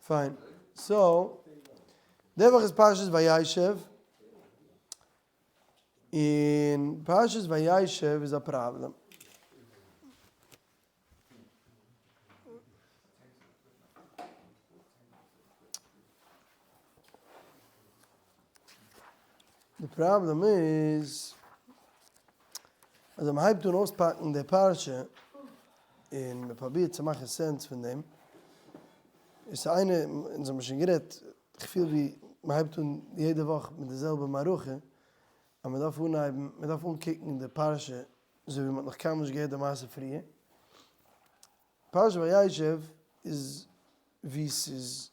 פיין. So, די וואך איז פרשת וישב, און פרשת וישב איז א פראבלעם. די פראבלעם איז אז ווען מ'הייבט אן אויספאקן די פרשה און מ'פרובירט צו מאכן sense פון דעם, איז ס'איינע, אונז האבן שוין גערעדט, כ'פיל ווי מ'הייבט אן יעדע וואך מיט די זעלבע מערכה, אז מ'דארף אנהייבן, מ'דארף אנקוקן די פרשה אזוי ווי מ'האט נאך קיינמאל נישט געהערט די מעשה פריער. פרשת וישב איז ווי ס'איז.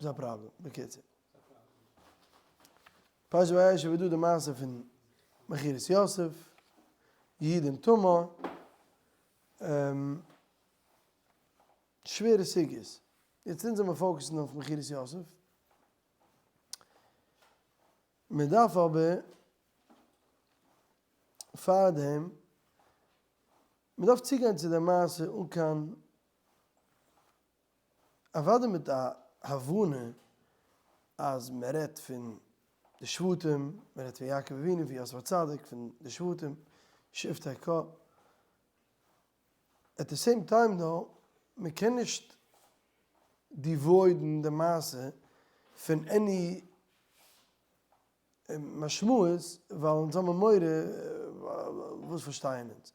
איז א פראבלעם, בקיצור. פרשת וישב איז דא די מעשה פון מכירת יוסף, יהודה און תמר, שווערע סוגיות. יעצט אונז זאל מען focus ן אויף מכירת יוסף. מען דארף אבער פארדעם, מען דארף צוגיין צו די מעשה אן קיין, אוודאי מיט א הבנה אז מען רעדט פון די שבטים, מען רעדט פון יעקב אבינו, פון יוסף הצדיק, פון די שבטים, שבטי קה. at the same time though, מען קען נישט devoid ן די מעשה פון any משמעות ווייל אונז האבן מורא וואס פארשטייען אונז.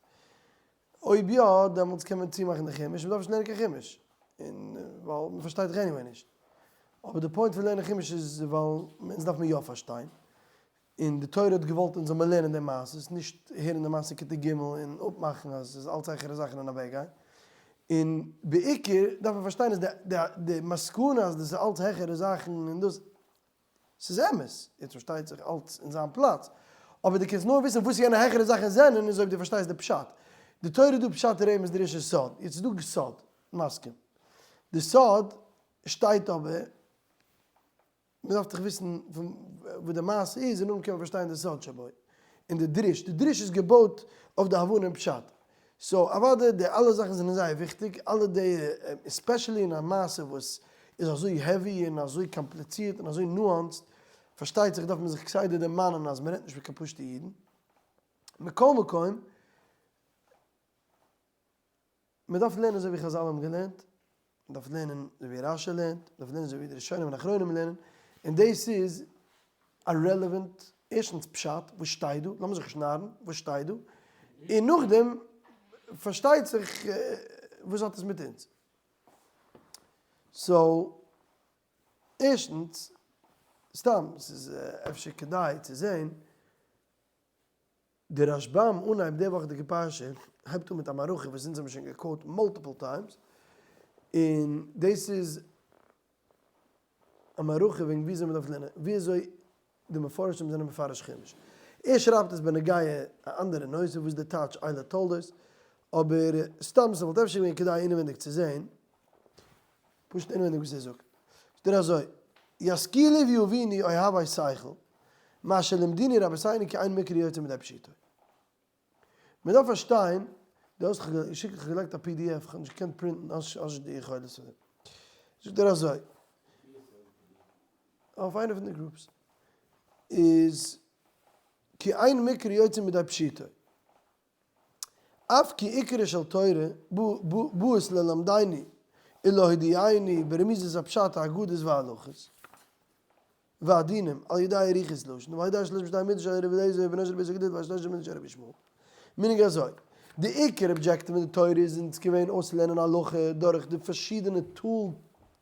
אויב יא דעמאלטס קען מען צומאכן די חומש, מ'דארף נישט לערנען קיין חומש, און ווייל מ'פארשטייט דאך anyway נישט. אבער די point פון לערנען חומש איז ווייל אונז דארף מען יא פארשטיין, און די תורה האט געוואלט אונז זאל מען לערנען די מעשות, נישט הערן די מעשה כיתה ג' און אפמאכן אז עס איז אלץ העכערע זאכן און אוועקגיין. און בעיקר דארף מען פארשטיין אז די מסקנא אז דאס איז אלץ העכערע זאכן און דאס, ס'איז אמת, יעצט פארשטייט זיך אלץ אין זיין פלאץ, אבער דו קענסט נאר וויסן וואס יענע העכערע זאכן זענען איז אויב דו פארשטייסט די פשט. די תורה איז דא פשט רמז דרוש און סוד, יעצט איז דא סוד, מסכים. די סוד שטייט אבער, מען דארף דאך וויסן וואס די מעשה איז און נאכדעם קען מען פארשטיין די סוד שבו. און די דרוש, די דרוש איז געבויט אויף די הבנה און פשט. so אוודאי די אלע זאכן זענען זייער וויכטיג, אלע די, especially אין א מעשה וואס איז אזוי heavy און אזוי קאמפליצירט און אזוי nuanced, פארשטייט זיך דארף מען זיך כסדר דערמאנען אז מען רעדט נישט מיט קיין פשוטע אידן. מכל מקום, מען דארף לערנען אזוי ווי חזל האבן געלערנט, מען דארף לערנען אזוי ווי רשי לערנט, מען דארף לערנען אזוי ווי די ראשונים און אחרונים לערנען, און דאס איז א relevant, ערשטנס פשט, וואס שטייט דא, לאמיר זיך נישט נארן, וואס שטייט דא, און נאכדעם פארשטייט זיך וואס האט עס מיט אונז. so, ערשטנס, סתם, ס'איז אפשר כדאי צו זען, די רשבם אנהייב די וואכעדיגע פרשה הייבט אן מיט א מערכה וואס אונז האבן שוין גע quote multiple times, און דאס איז א מערכה וועגן וויאזוי מען דארף לערנען, וויאזוי די מפרשים זענען מפרש חומש. ער שרייבט עס בנוגע א אנדערע נושא וואס די טייטש אלה תולדות, אבער סתם ס'וואלט אפשר געווען כדאי אינעווענדיג צו זען, פשוט אינעווענדיג וואס ער זאגט. זאגט ער אזוי, ישכילו ויבינו אוהבי שכל, מה שלימדונו רבותינו כי אין מקרא יוצא מידי פשוטו. מען דארף פארשטיין, דו האסט געשיקט איך האב געלייגט א PDF, איך האב נישט געקענט print ן, האסט נישט די יכולת פאר דעם. זאגט ער אזוי, אויף איינע פון די groups, איז כי אין מקרא יוצא מידי פשוטו. אף כי עיקרה של תורה באות ללמדנו ולהודיענו ברמיזות הפשט האגדות וההלכות והדינים על ידי אריכות לשון ועל ידי שלש משתי מידות של רבי אליעזר ובנו של רבי יוסי הגדול ועל שלש מידות של רבי ישמעאל. מנהג אזוי, די עיקר objective אין די תורה איז אונז געווען אויסצולערנען הלכה דורך די פארשידענע tool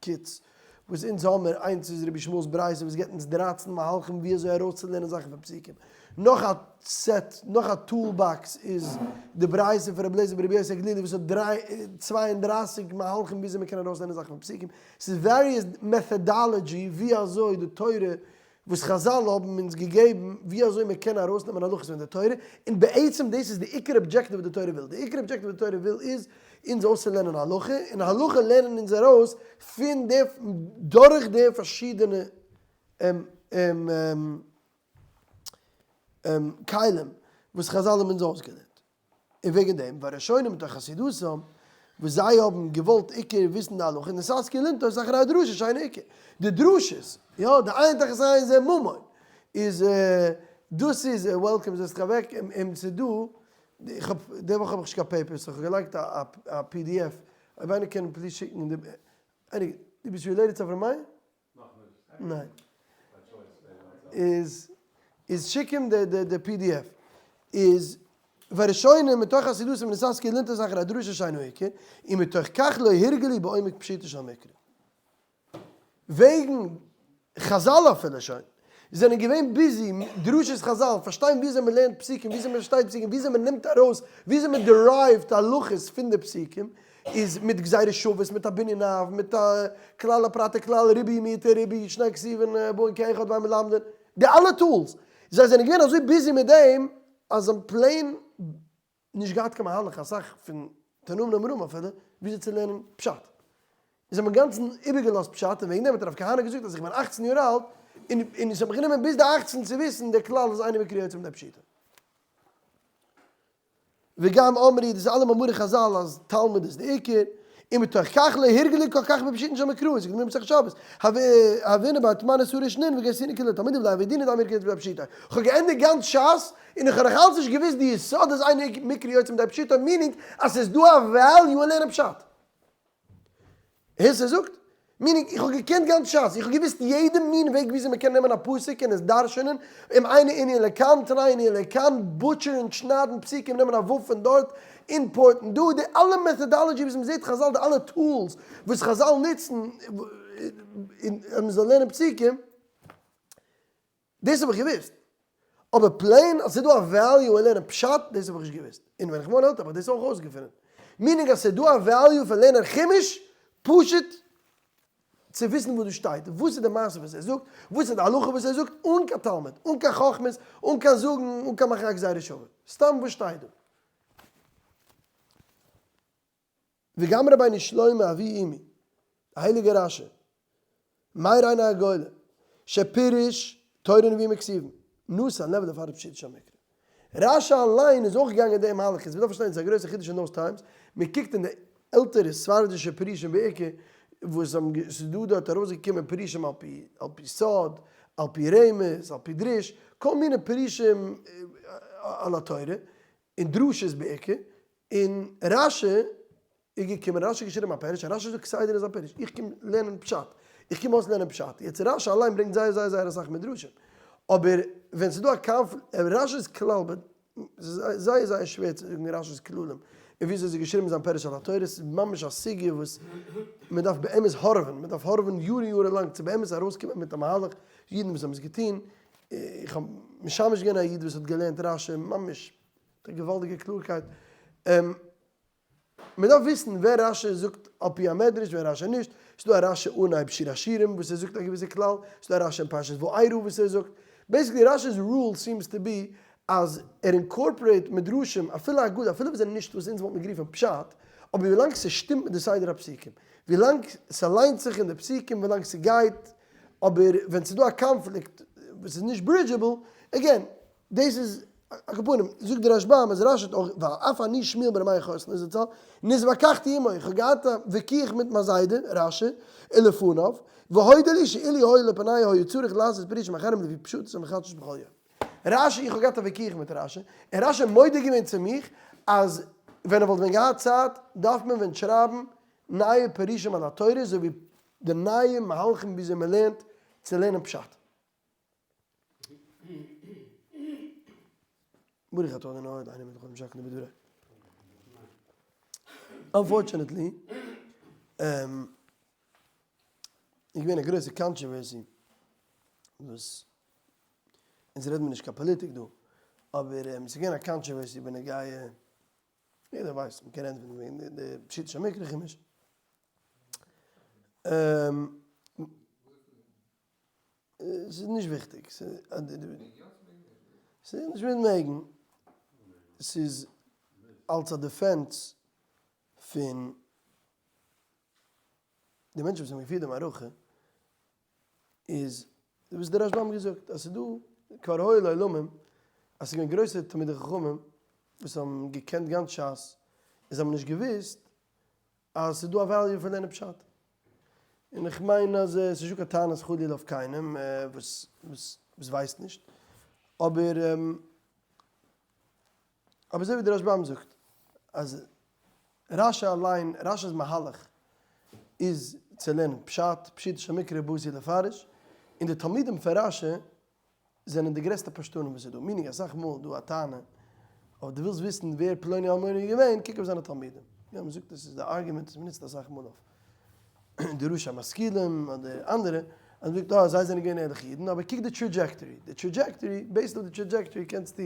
kits וואס אונז האמיר, איינס איז רבי ישמעאל'ס ברייתא וואס געבט אונז דרייצן מהלכים ווי אזוי ארויסצולערנען זאכן פון פסוקים, נאך א set, נאך א tool box איז די ברייתא פון רבי אליעזר ברבי יוסי הגלילי וואס האט דריי, 32 מהלכים ווי אזוי מען קען ארויסלערנען זאכן פון פסוקים, ס'איז various methodology ווי אזוי די תורה וואס חזל האבן אונז געגעבן ווי אזוי מען קען ארויסנעמען הלכות פון די תורה, און בעצם דאס איז די עיקר objective וואס די תורה וויל, די עיקר objective וואס די תורה וויל איז אונז אויסצולערנען הלכה, און הלכה לערנען אונז ארויס פון די דורך די פארשידענע כלים וואס חזל האבן אונז אויסגעלערנט. און וועגן דעם והראשונים מתוך חסידותם וואס זיי האבן געוואלט עיקר וויסן די הלכה נתעסקו לנטות אחרי הדרשות שאינו עיקר, די דרשות, יא, די עין תחת עין זה ממון, איז דאס איז welcome זעצט זיך אוועק און ס'איז דא, איך האב, די וואך האב איך נישט קיין papers, איך האב געלייגט א PDF, אויב איינער קען please שיקן די, עני, דו ביסט related צו אברהם מאיר? ניין. איז איז שיק אים די PDF. איז והראשונים מתוך חסידותם נתעסקו לנטות אחר הדרשה שאינו עיקר, ומתוך כך לא הרגלו בעומק פשוטו של מקרא. וועגן חזל אפילו שוין זענען געווען busy דרשות חזל, פארשטיין וויאזוי מען לערנט פסוקים, וויאזוי מען פארשטייט פסוקים, וויאזוי מען נעמט ארויס, וויאזוי מען derive ט הלכות פון די פסוקים, איז מיט גזירה שוות, מיט א בנין אב, מיט א כלל הפרט לכלל, ריבוי מיעוטי ריבוי, שני כתובים באין כאחד ואין מלמדין, די אלע tools, זיי זענען געווען אזוי busy מיט דעם, אז זיי האבן plain נישט געהאט קיין מהלך, אסאך פון תנאים ואמוראים אפילו, וויאזוי צו לערנען פשט. זיי האבן אינגאנצן איבערגעלאזט פשט, און וועגן דעם האט רב כהנא געזאגט אז איך בין אכצן יאר אלט, און עס האט מיך גענומען ביז די אכצן צו וויסן דער כלל אז אין מקרא יוצא מידי פשוטו. וגם אמרו, דאס איז אלע מאמרי חזל אז תלמוד איז די עיקר, ומתוך כך לא הרגלו כל כך בפשוטן של מקראות, זאגט די גמרא מסכת שבת, הוינא בר תמני סרי שנין וגרסינן כולהו תלמידים ולא הוה ידעינן דאין מקרא יוצא מידי פשוטו. כ'האב געענדיגט גאנץ שס און איך האב נאך אלץ נישט געוואוסט די יסוד אז אין מקרא יוצא מידי פשוטו, meaning אז ס'איז דא א value אין לערנען פשט. הערסט ער זאגט? meaning איך האב געקענט גאנץ שס, איך האב געוואוסט יעדע מין וועג וויאזוי מען קען נעמען א פסוק און עס דרש'ענען, אם אינו ענין לכאן תנאי ענין לכאן, butcher ן, שניידן פסוקים, נעמען א ו' פון דארט, import ן דא, די אלע methodology וואס מען זעט חזל, די אלע tools וואס חזל נוצן אז מען זאל לערנען פסוקים, דאס האב איך געוואוסט. אבער plain אז ס'איז דא א value אין לערנען פשט, דאס האב איך נישט געוואוסט. און ווען איך וואוין עלטער האב איך דאס אויך אויסגעפונען. meaning אז ס'איז דא א value פון לערנען חומש פשוט צו וויסן וואס דא שטייט, וואס איז די מעשה וואס ער זאגט, וואס איז די הלכה וואס ער זאגט, אן קיין תלמוד, אן קיין חכמות, אן קיין זאגן, אן קיין מאכן א גזירה שווה. סתם וואס שטייט דא. וגם רבינו שלמה אבי אמי, די הייליגע רשי, מאיר עיני הגולה, שפירש תורה נביאים וכתובים, נתן לב לפרש פשוטו של מקרא. רשי אליין איז אויך געגאנגען דעם מהלך, יעצט מ'דארף פארשטיין, ס'איז א גרויסע חידוש אין those times, מ'קוקט אין די עלטערע ספרדישע פירושים בעיקר, וואס האבן, ס'איז דא דארט ארויסגעקומען פירושים על פי על פי סוד, על פי רמז, על פי דרוש, כל מיני פירושים על התורה, און דרשות בעיקר, און רשי איז געקומען, רשי האט געשריבן א פירוש, רשי זאגט כסדר אין זיין פירוש, איך קום לערנען פשט, איך קום אויסלערנען פשט, יעצט רשי אליין ברענגט זייער זייער זייער אסאך מדרשים, אבער ווען ס'איז דא א קאנפ, רשי'ס כלל, ס'איז זייער זייער שווער צו זאגן רשי'ס כללים, און וויאזוי ס'איז געשריבן זיין פירוש על התורה, ס'איז ממש א סוגיא וואס מען דארף באמת הארעווען, מען דארף הארעווען יארן יארן לאנג צו באמת ארויסקומען מיט א מהלך, אידן וואס האבן עס געטון, איך האב משמש געווען א איד וואס האט געלערנט רשי ממש מיט א געוואלדיגע קלארקייט. מען דארף וויסן ווען רשי זאגט על פי המדרש ווען רשי נישט, ס'איז דא א רשי אנהייב שיר השירים וואס ער זאגט א געוויסע כלל, ס'איז דא א רשי אין פרשת וארא וואס ער זאגט, basically רשי'ס rule seems to be אז ער incorporate מדרשים אפילו אגדה אפילו וואס זענען נישט וואס אונז וואלט מיר גערופן פשט, אבער ווילאנג ס'שטימט מיט די סדר הפסוקים, ווילאנג ס'ליינט זיך אין די פסוקים, ווילאנג ס'גייט, אבער ווען ס'איז דא א קאנפליקט וואס איז נישט bridgeable, again, דאס איז, על כל פנים, זאגט דער רשבם אז רשי האט אויך, ואף אני שמואל בן רמי חותנו זצל, נתווכחתי עמו, איך האב געהאט א ויכוח מיט מיין זיידע, רשי, ולפניו, והודה לי שאילו היה לפני היה צריך לעשות פירושים אחרים לפי פשטות המחדשות בכל יום. רשי, איך האב געהאט א ויכוח מיט רשי, און רשי האט מודה געווען צו מיך, אז ווען ער וואלט ווען געהאט צייט, דארף מען ווען שרייבן נייע פירושים על התורה, אזוי ווי די נייע מהלכים וויאזוי מען לערנט צו לערנען פשט. ברוך אתה ה' אלהינו מלך העולם שהכל נהיה בדברו. Unfortunately, איז געווען א גרויסע controversy וואס אונז רעדן מיר נישט קיין פאליטיק דא, אבער ס'איז געווען א controversy בנוגע, יעדער ווייסט, מ'קען רעדן פון וועגן די פשוטו של מקרא חומש. ס'איז נישט וויכטיג. ס'איז נישט מיט מעגן. ס'איז אלס א defense פון די מענטשן וואס האבן געפירט די מערכה, איז וואס דער רשבם האט געזאגט אז ס'איז דא כבר היו לעולמים אז ס'איז געווען גרויסע תלמידי חכמים. וואס האבן געקענט גאנץ שס און זיי האבן נישט געוואוסט אז ס'איז דא א value פון לערנען פשט. און איך מיין אז ס'איז נישטא קיין טענות חלילה אויף קיינעם וואס וואס ווייסט נישט, אבער אבער אזוי ווי דער רשבם זאגט אז רשי אליין, רשי'ס מהלך איז צו לערנען פשט, פשוטו של מקרא באתי לפרש, און די תלמידים פון רשי זענען די גרעסטע פשטנים וואס איז דא, meaning אסאך מאל איז דא א טענה, אויב דו ווילסט וויסן ווער פלוני אלמוני איז געווען, קוק אויף זיינע תלמידים. יא, מען זאגט עס איז די argument וואס מען נוצט אסאך מאל אויף די ראשי המשכילים אדער אנדערע, אז מען זאגט אה זיי זענען געווען ערליכע אידן, אבער קוק די trajectory, די trajectory, based אויף די trajectory קענסטו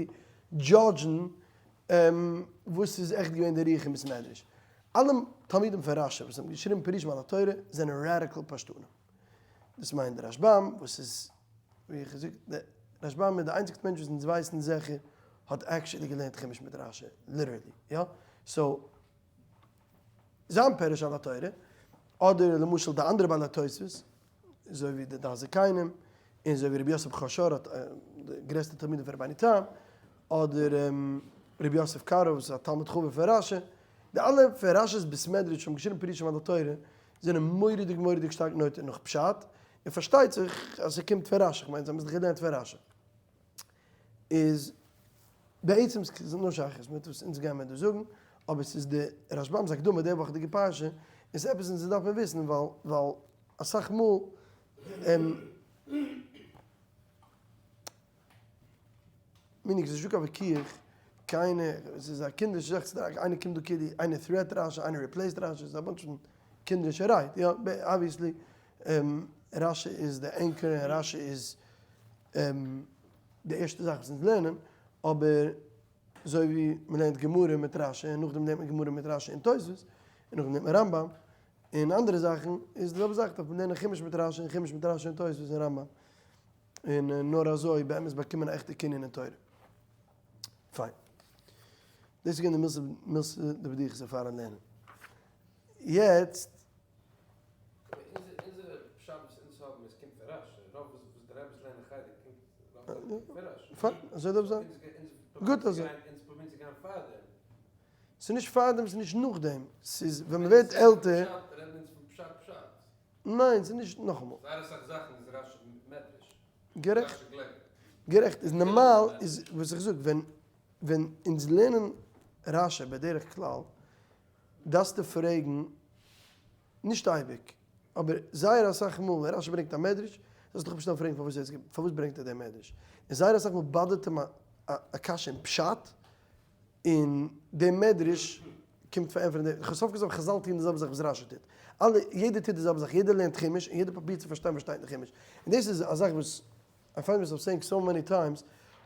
judge ן וואס איז עכט געווען די רוח אין בית מדרש. אלע תלמידים פון רשי וואס האבן געשריבן פירושים על התורה זענען radical פשטנים. דאס מיינט די רשבם וואס איז ווי איך געזאגט די רשבם איז די איינציגסטע מענטש וואס אונז ווייסן זיכער האט actually געלערנט חומש מיט רשי literally יא so זיין פירוש על התורה אדער למשל די אנדערע בעלי תוספות אזוי ווי די דעת זקנים און אזוי ווי רבי יוסף חשור האט די גרעסטע תלמידים פון רבינו תם אדער רבי יוסף קארו וואס איז א תלמיד חבר פון רשי די אלע פון רשי'ס בית מדרש האבן געשריבן פירושים על התורה זענען מורא'דיג מורא'דיג שטארק נוטה נאך פשט, און פארשטייט זיך אז ס'קומט פון רשי, כ'מיין זיי האבן עס דאך געלערנט פון רשי. איז בעצם ס'איז נאר שייכות מיט וואס אונז גיימער דא זאגן, אבער ס'איז די רשבם'ס הקדמה די וואכעדיגע פרשה, און ס'איז עפעס אונז דארף מען וויסן ווייל ווייל אסאך מאל meaning ס'איז נישטא קיין וויכוח, קיינער, ס'איז א קינדערישע זאך צו טראכטן, איינער קומט דא כאילו איינער threat רשי, איינער replaced רשי, ס'איז א bunch פון קינדערישע רייד, יא, obviously רשי איז די anchor און רשי איז די ערשטע זאך וואס אונז לערנען, אבער אזוי ווי מ'לערנט גמרא מיט רשי און נאכדעם לערנט מען גמרא מיט רשי און תוספות, און נאכדעם לערנט מען רמבם און אנדערע זאכן, איז די זעלבע זאך דארף מען לערנען חומש מיט רשי און חומש מיט רשי און תוספות און רמבם. און נאר אזוי באמת באקומען א עכטע קנין אין תורה. פיין. דאס איז געווען די מילתא דבדיחותא פארן לערנען. יעצט. אונזערע פשט וואס אונז האבן עס קומט פון רשי, רוב וואס די רבי'ס לערנען חדר קומט רוב פון רשי. פיין, אזוי דארף זיין. גוט אזוי. אונז פרובירן צו גיין פארדעם. ס'איז נישט פארדעם, ס'איז נישט נאכדעם. ס'איז ווען מ'ווערט עלטער. פשט רעדן אונז פון פשט פשט. ניין ס'איז נישט נאכאמאל. זייער אסאך זאכן איז רשי מדרש. גערעכט. גערעכט איז נארמאל איז וואס איך זאג ווען ווען אונז לערנען רשי בדרך כלל דארפסטו פרעגן נישט אייביג אבער זייער אסאך מאל ווען רשי ברענגט א מדרש זאלסטו דיך אפשטעלן פרעגן פארוואס ער פארוואס ברענגט ער דעם מדרש און זייער אסאך מאל באדערט אים א קשיא אין פשט און דער מדרש קומט פארענטפערן די, סוף כל סוף חזל טוען די זעלבע זאך וואס רשי טוט, אלע, יעדער טוט די זעלבע זאך, יעדער לערנט חומש און יעדער פרובירט צו פארשטיין וואס שטייט אין חומש, און דאס איז א זאך וואס I find myself saying so many times,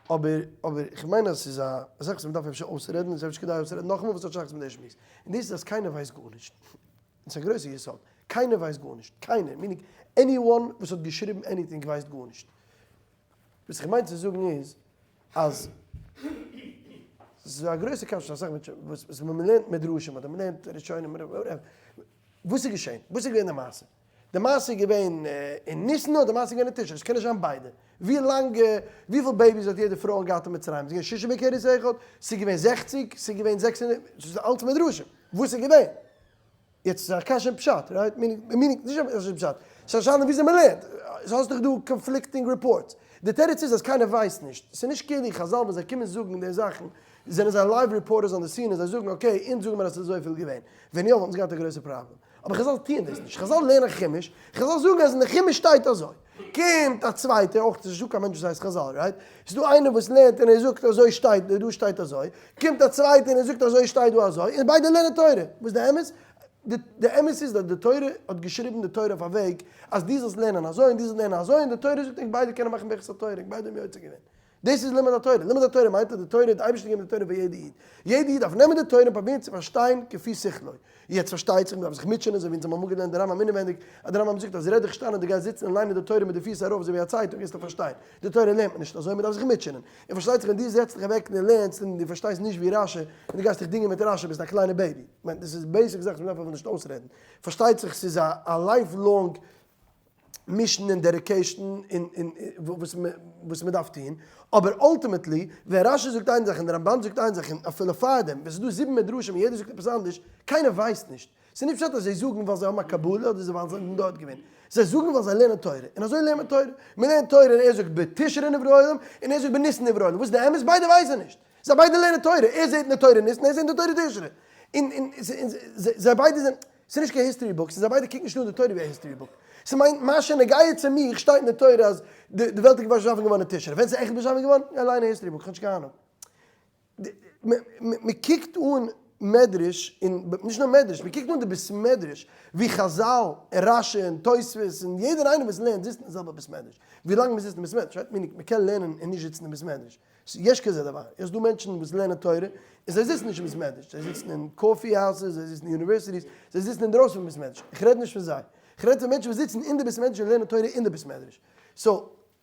אבער אבער איך מיין אז ס'איז א זאך וואס מ'דארף אפשר אויסרעדן, און ס'איז אפשר כדאי אויסצורעדן נאכאמאל וואס האט שייכות מיט די שמועס, און דאס איז אז קיינער ווייסט גארנישט, און ס'איז א גרויסע יסוד, קיינער ווייסט גארנישט, קיינער, meaning anyone וואס האט געשריבן anything ווייסט גארנישט. וואס איך מיין צו זאגן איז אז ס'איז א גרויסע קשיא אסאך מענטשן וואס וואס ווען מ'לערנט מדרשים אדער מ'לערנט ראשונים וואס איז געשען? וואס איז געווען די מעשה? די מעשה איז געווען אין ניסן אדער די מעשה איז געווען אין תשרי? עס קען נישט זיין ביידע. ווי לאנג וויפיל babies האט יעדע פרוי געהאט אין מצרים? ס'איז געווען שישה בכרס אחד? ס'איז געווען זעכציג? ס'איז געווען זעקס און ס'איז אלץ מדרשים. וואס איז געווען? יעצט איז א קשיא אין פשט, right? meaning, נישט א קשיא אין פשט, ס'איז א שאלה וויאזוי מ'לערנט, האסט דאך דא conflicting reports. די תירוץ איז אז קיינער ווייסט נישט, ס'איז נישט כאילו חזל ווען זיי קומען זאגן די זאכן, זענען זיי live reporters on the scene און זיי זאגן okay, אונז זאגן מיר אז ס'איז אזויפיל געווען, ווען יא וואלטן זיי געהאט א גרויסע פראבלעם. אבער חזל טוען דאס נישט, חזל לערנען חומש, חזל זאגן אז אין די חומש שטייט אזוי. קומט א צווייטער, אויך ס'איז נישטא קיין מענטש וואס הייסט חזל, right? ס'איז דא איינער וואס לערנט און ער זאגט אזוי שטייט דא, דא שטייט אזוי, קומט א צווייטער און ער זאגט אזוי שטייט דא אזוי, און ביידע לערנען תורה. וואס די אמת? די אמת איז אז די תורה האט געשריבן די תורה אויף א וועג אז דו זאלסט לערנען אזוי און דו זאלסט לערנען אזוי, און די תורה זאגט ענק ביידע קענען מאכן ברכת התורה, ענק ביידע האבן יוצא געווען. דאס איז לימוד התורה. לימוד התורה מיינט אז די תורה, די אייבערשטער געבן די תורה פאר יעדע איד. יעדע איד דארף נעמען די תורה און פרובירן צו פארשטיין כפי שכלו. יעצט פארשטייט זיך, מ'דארף זיך מוטשענען, אזוי ווי אונז האבן אמאל געלערנט די רמב ם אינעווענדיג, אז די רמב ם זאגט אז רעד דיך שטיין אז דו גייסט זיצן און ליינען די תורה מיט די פיס ארויף אזוי ווי א צייטונג וועסטו פארשטיין. די תורה לערנט מען נישט אזוי, מ'דארף זיך מוטשענען. און פארשטייט זיך ווען דו זעצט דיך אוועק און לערנסט און דו פארשטייסט נישט ווי רשי, און דו גייסט דיך דינגען מיט רשי ביסט א קליינע baby. כ'מיין דאס איז basic זאך וואס מ'דארף אפילו נישט אויסרעדן. פארשטייט זיך ס'איז א life long. mission און dedication און און וואס וואס מען דארף טון, אבער ultimately ווען רשי זאגט איין זאך און די רמבן זאגט איין זאך און אפילו פארדעם ווען ס'איז דא זיבן מדרשים און יעדער זאגט עפעס אנדערש, קיינער ווייסט נישט. ס'איז נישט פשט אז זיי זאגן ווייל זיי האבן א קבלה אדער זיי ווייל זיי זענען דארט געווען. זיי זאגן ווייל זיי לערנען תורה. און אזוי לערנט מען תורה. מען לערנט תורה און ער זאגט בתשרי נברא העולם און ער זאגט בניסן נברא העולם. וואס איז די אמת? ביידע ווייסן נישט. זיי ביידע לערנען תורה. ער זעט אין די תורה ניסן, ער זעט אין די תורה תשרי. און און זיי ביידע זענען, ס'איז נישט קיין history books, און זיי ביידע קוקן נישט אן די תורה ווי א history book. ס'מיינט מה שנוגע צו מיך שטייט אין די תורה אז די וועלט איז באשאפן געווארן אין תשרי. ווען ס'איז עכט באשאפן געווארן? גיי ליין א history book, כ'האב נישט קיין אהנונג. מען קוקט אן מדרש, און נישט נאר מדרש, מען קוקט אן די בית מדרש, ווי חזל און רשי און תוספות און יעדער איינער וואס לערנט זיצט אין די זעלבע בית מדרש. ווי לאנג מען זיצט אין בית מדרש, right? Meaning מען קען לערנען און נישט זיצן אין בית מדרש. יש כזה דבר. יש דא מענטשן וואס לערנען תורה און זיי זיצן נישט אין בית מדרש, זיי זיצן אין coffee houses, זיי זיצן אין universities, זיי זיצן אינדרויסן פון בית מדרש. איך רעד נישט פון זיי. איך רעד פון מענטשן וואס זיצן אין די בית מדרש און לערנען תורה אין די בית מדרש. So,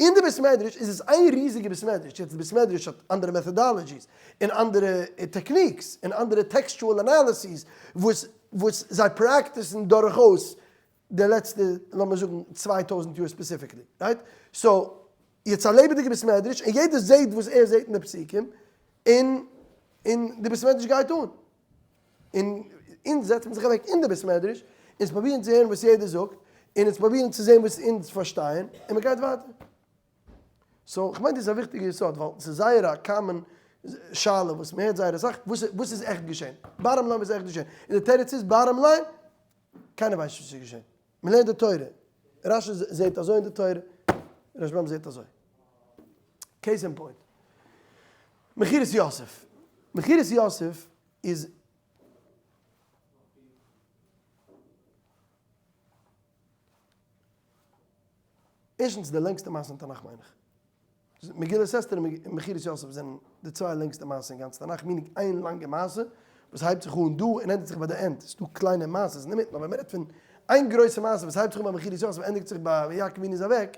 אין די בית מדרש איז עס איין ריזיגע בית מדרש, יעצט די בית מדרש האט אנדערע methodologies, און אנדערע techniques, און אנדערע textual analyses וואס וואס זיי practice ן דורכאויס די לעצטע לאמיר זאגן 2000 יאר specifically, right? So, יעצט א לעבעדיגע בית מדרש און יעדער זעהט וואס ער זעהט אין די פסוקים, און און די בית מדרש גייט אן. און אונז זעצט מען זיך אוועק אין די בית מדרש, אונז פרובירן צו הערן וואס יעדער זאגט, און אונז פרובירן צו זען וואס אונז פארשטייען, און מען גייט ווייטער. So, כ'מיין דאס איז א וויכטיגע יסוד, ווייל ס'איז זייער א common שאלה וואס מען הערט זייער אסאך, וואס וואס איז עכט געשען? Bottom line וואס איז עכט געשען? און די תירוץ איז bottom line, קיינער ווייסט נישט וואס איז געשען. מען לערנט די תורה, רשי זעט אזוי אין די תורה, רשבם זעט אזוי. Case in point. מכירת יוסף. מכירת יוסף איז ערשטנס די לענגסטע מעשה אין תנך מיין איך. מגילת אסתר און מכירת יוסף זענען די צוויי לענגסטע מעשה אין גאנץ תנך, meaning איין לאנגע מעשה וואס הייבט זיך אן דא און ענדיגט זיך ביי די end, ס'איז דא קליינע מעשות אינמיטן אבער מ'רעדט פון איין גרויסע מעשה וואס הייבט זיך אן ביי מכירת יוסף און ענדיגט זיך ביי ווען יעקב אבינו איז אוועק,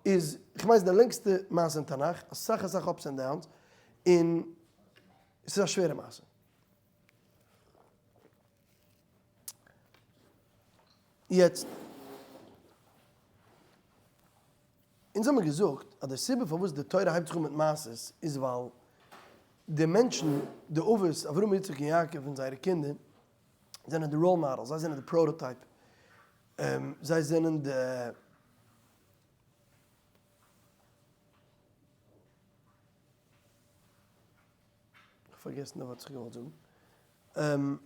איז כ'מיין ס'איז די לענגסטע מעשה אין תנך, אסאך אסאך ups and downs, און ס'איז א שווערע מעשה. יעצט, אונז האמיר געזאגט אז די סיבה פארוואס די תורה הייבט זיך אן מיט מעשות איז ווייל די מענטשן, די אבות, אברהם יצחק און יעקב און זייערע קינדער, זענען די role models, זיי זענען די prototype, זיי זענען די. כ'האב פארגעסן די ווארט וואס איך געוואלט זאגן.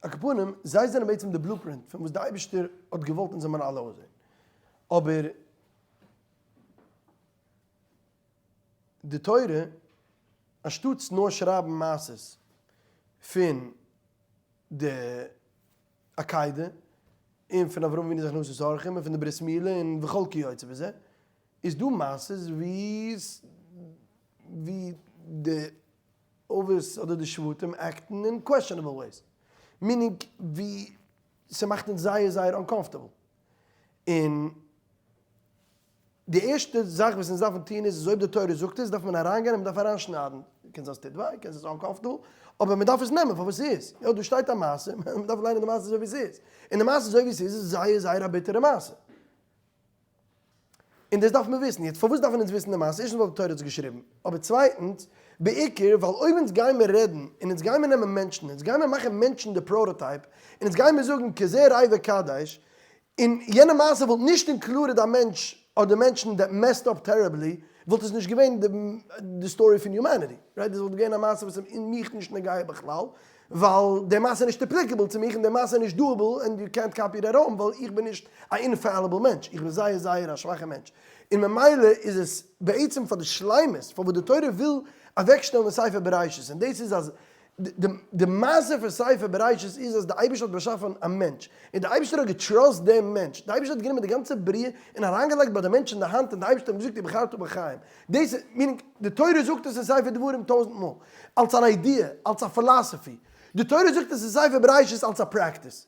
על כל פנים, זיי זענען בעצם די blueprint פון וואס די אייבערשטער האט געוואלט אונז זאל מען אלע אויסזען. אבער די תורה, אנשטאטס נאר שרייבן מעשות פון די עקידה, און פון אברהם אבינו זיך הכנסת אורחים, און פון די ברית מילה, און וכל כיוצא בזה, איז דא מעשות ווי ווי די אבות אדער די שבטים act ן אין questionable ways, meaning ווי ס'מאכט אונז זייער זייער uncomfortable, און די ערשטע זאך וואס אונז דארפן טון איז אז אויב די תורה זאגט עס דארף מען אריינגיין און מ'דארף אריינשניידן, קען זיין ס'טוט וויי, קען זיין ס'איז uncomfortable, אבער מ'דארף עס נעמען פאר וואס ס'איז, יא דא שטייט א מעשה, מ'דארף ליינען די מעשה אזוי ווי ס'איז, און די מעשה אזוי ווי ס'איז איז זייער זייער א ביטערע מעשה. און דאס דארף מען וויסן. יעצט פארוואס דארפן אונז וויסן די מעשה? ערשטנס ווייל די תורה האט עס געשריבן, אבער צווייטנס, בעיקר ווייל אויב אונז גיימער רעדן, און אונז גיימער נעמען מענטשן, אונז גיימער מאכן מענטשן די prototype, און אונז גיימער זאגן כזה ראה וקדש, און יענע מעשה וואלט נישט included א מענטש אדער מענטשן that messed up terribly, וואלט עס נישט געווען די story פון humanity, right? דאס וואלט געווען א מעשה וואס איז מיך נישט נוגע בכלל, ווייל די מעשה איז נישט applicable צו מיך און די מעשה איז נישט doable און יו קענט קאפי דעט האום ווייל איך בין נישט א infallible מענטש, איך בין זייער זייער א שוואכע מענטש און ממילא איז עס בעצם פאר די שלימות פאר וואס די תורה וויל אוועקשטעלן אין ספר בראשית און דאס איז אז די מעשה פון ספר בראשית איז אז די אייבערשטער האט באשאפן א מענטש און די אייבערשטער האט גע trust דעם מענטש, די אייבערשטער האט גענומען די גאנצע בריאה און אריינגעלייגט ביי די מענטש אין די האנט און די אייבערשטער האט אים געזאגט ובחרת בחיים, דאס איז, meaning, די תורה זאגט עס אין ספר דברים טויזנט מאל, אלס אן idea, אלס א philosophy. די תורה זאגט עס אין ספר בראשית אלס א practice.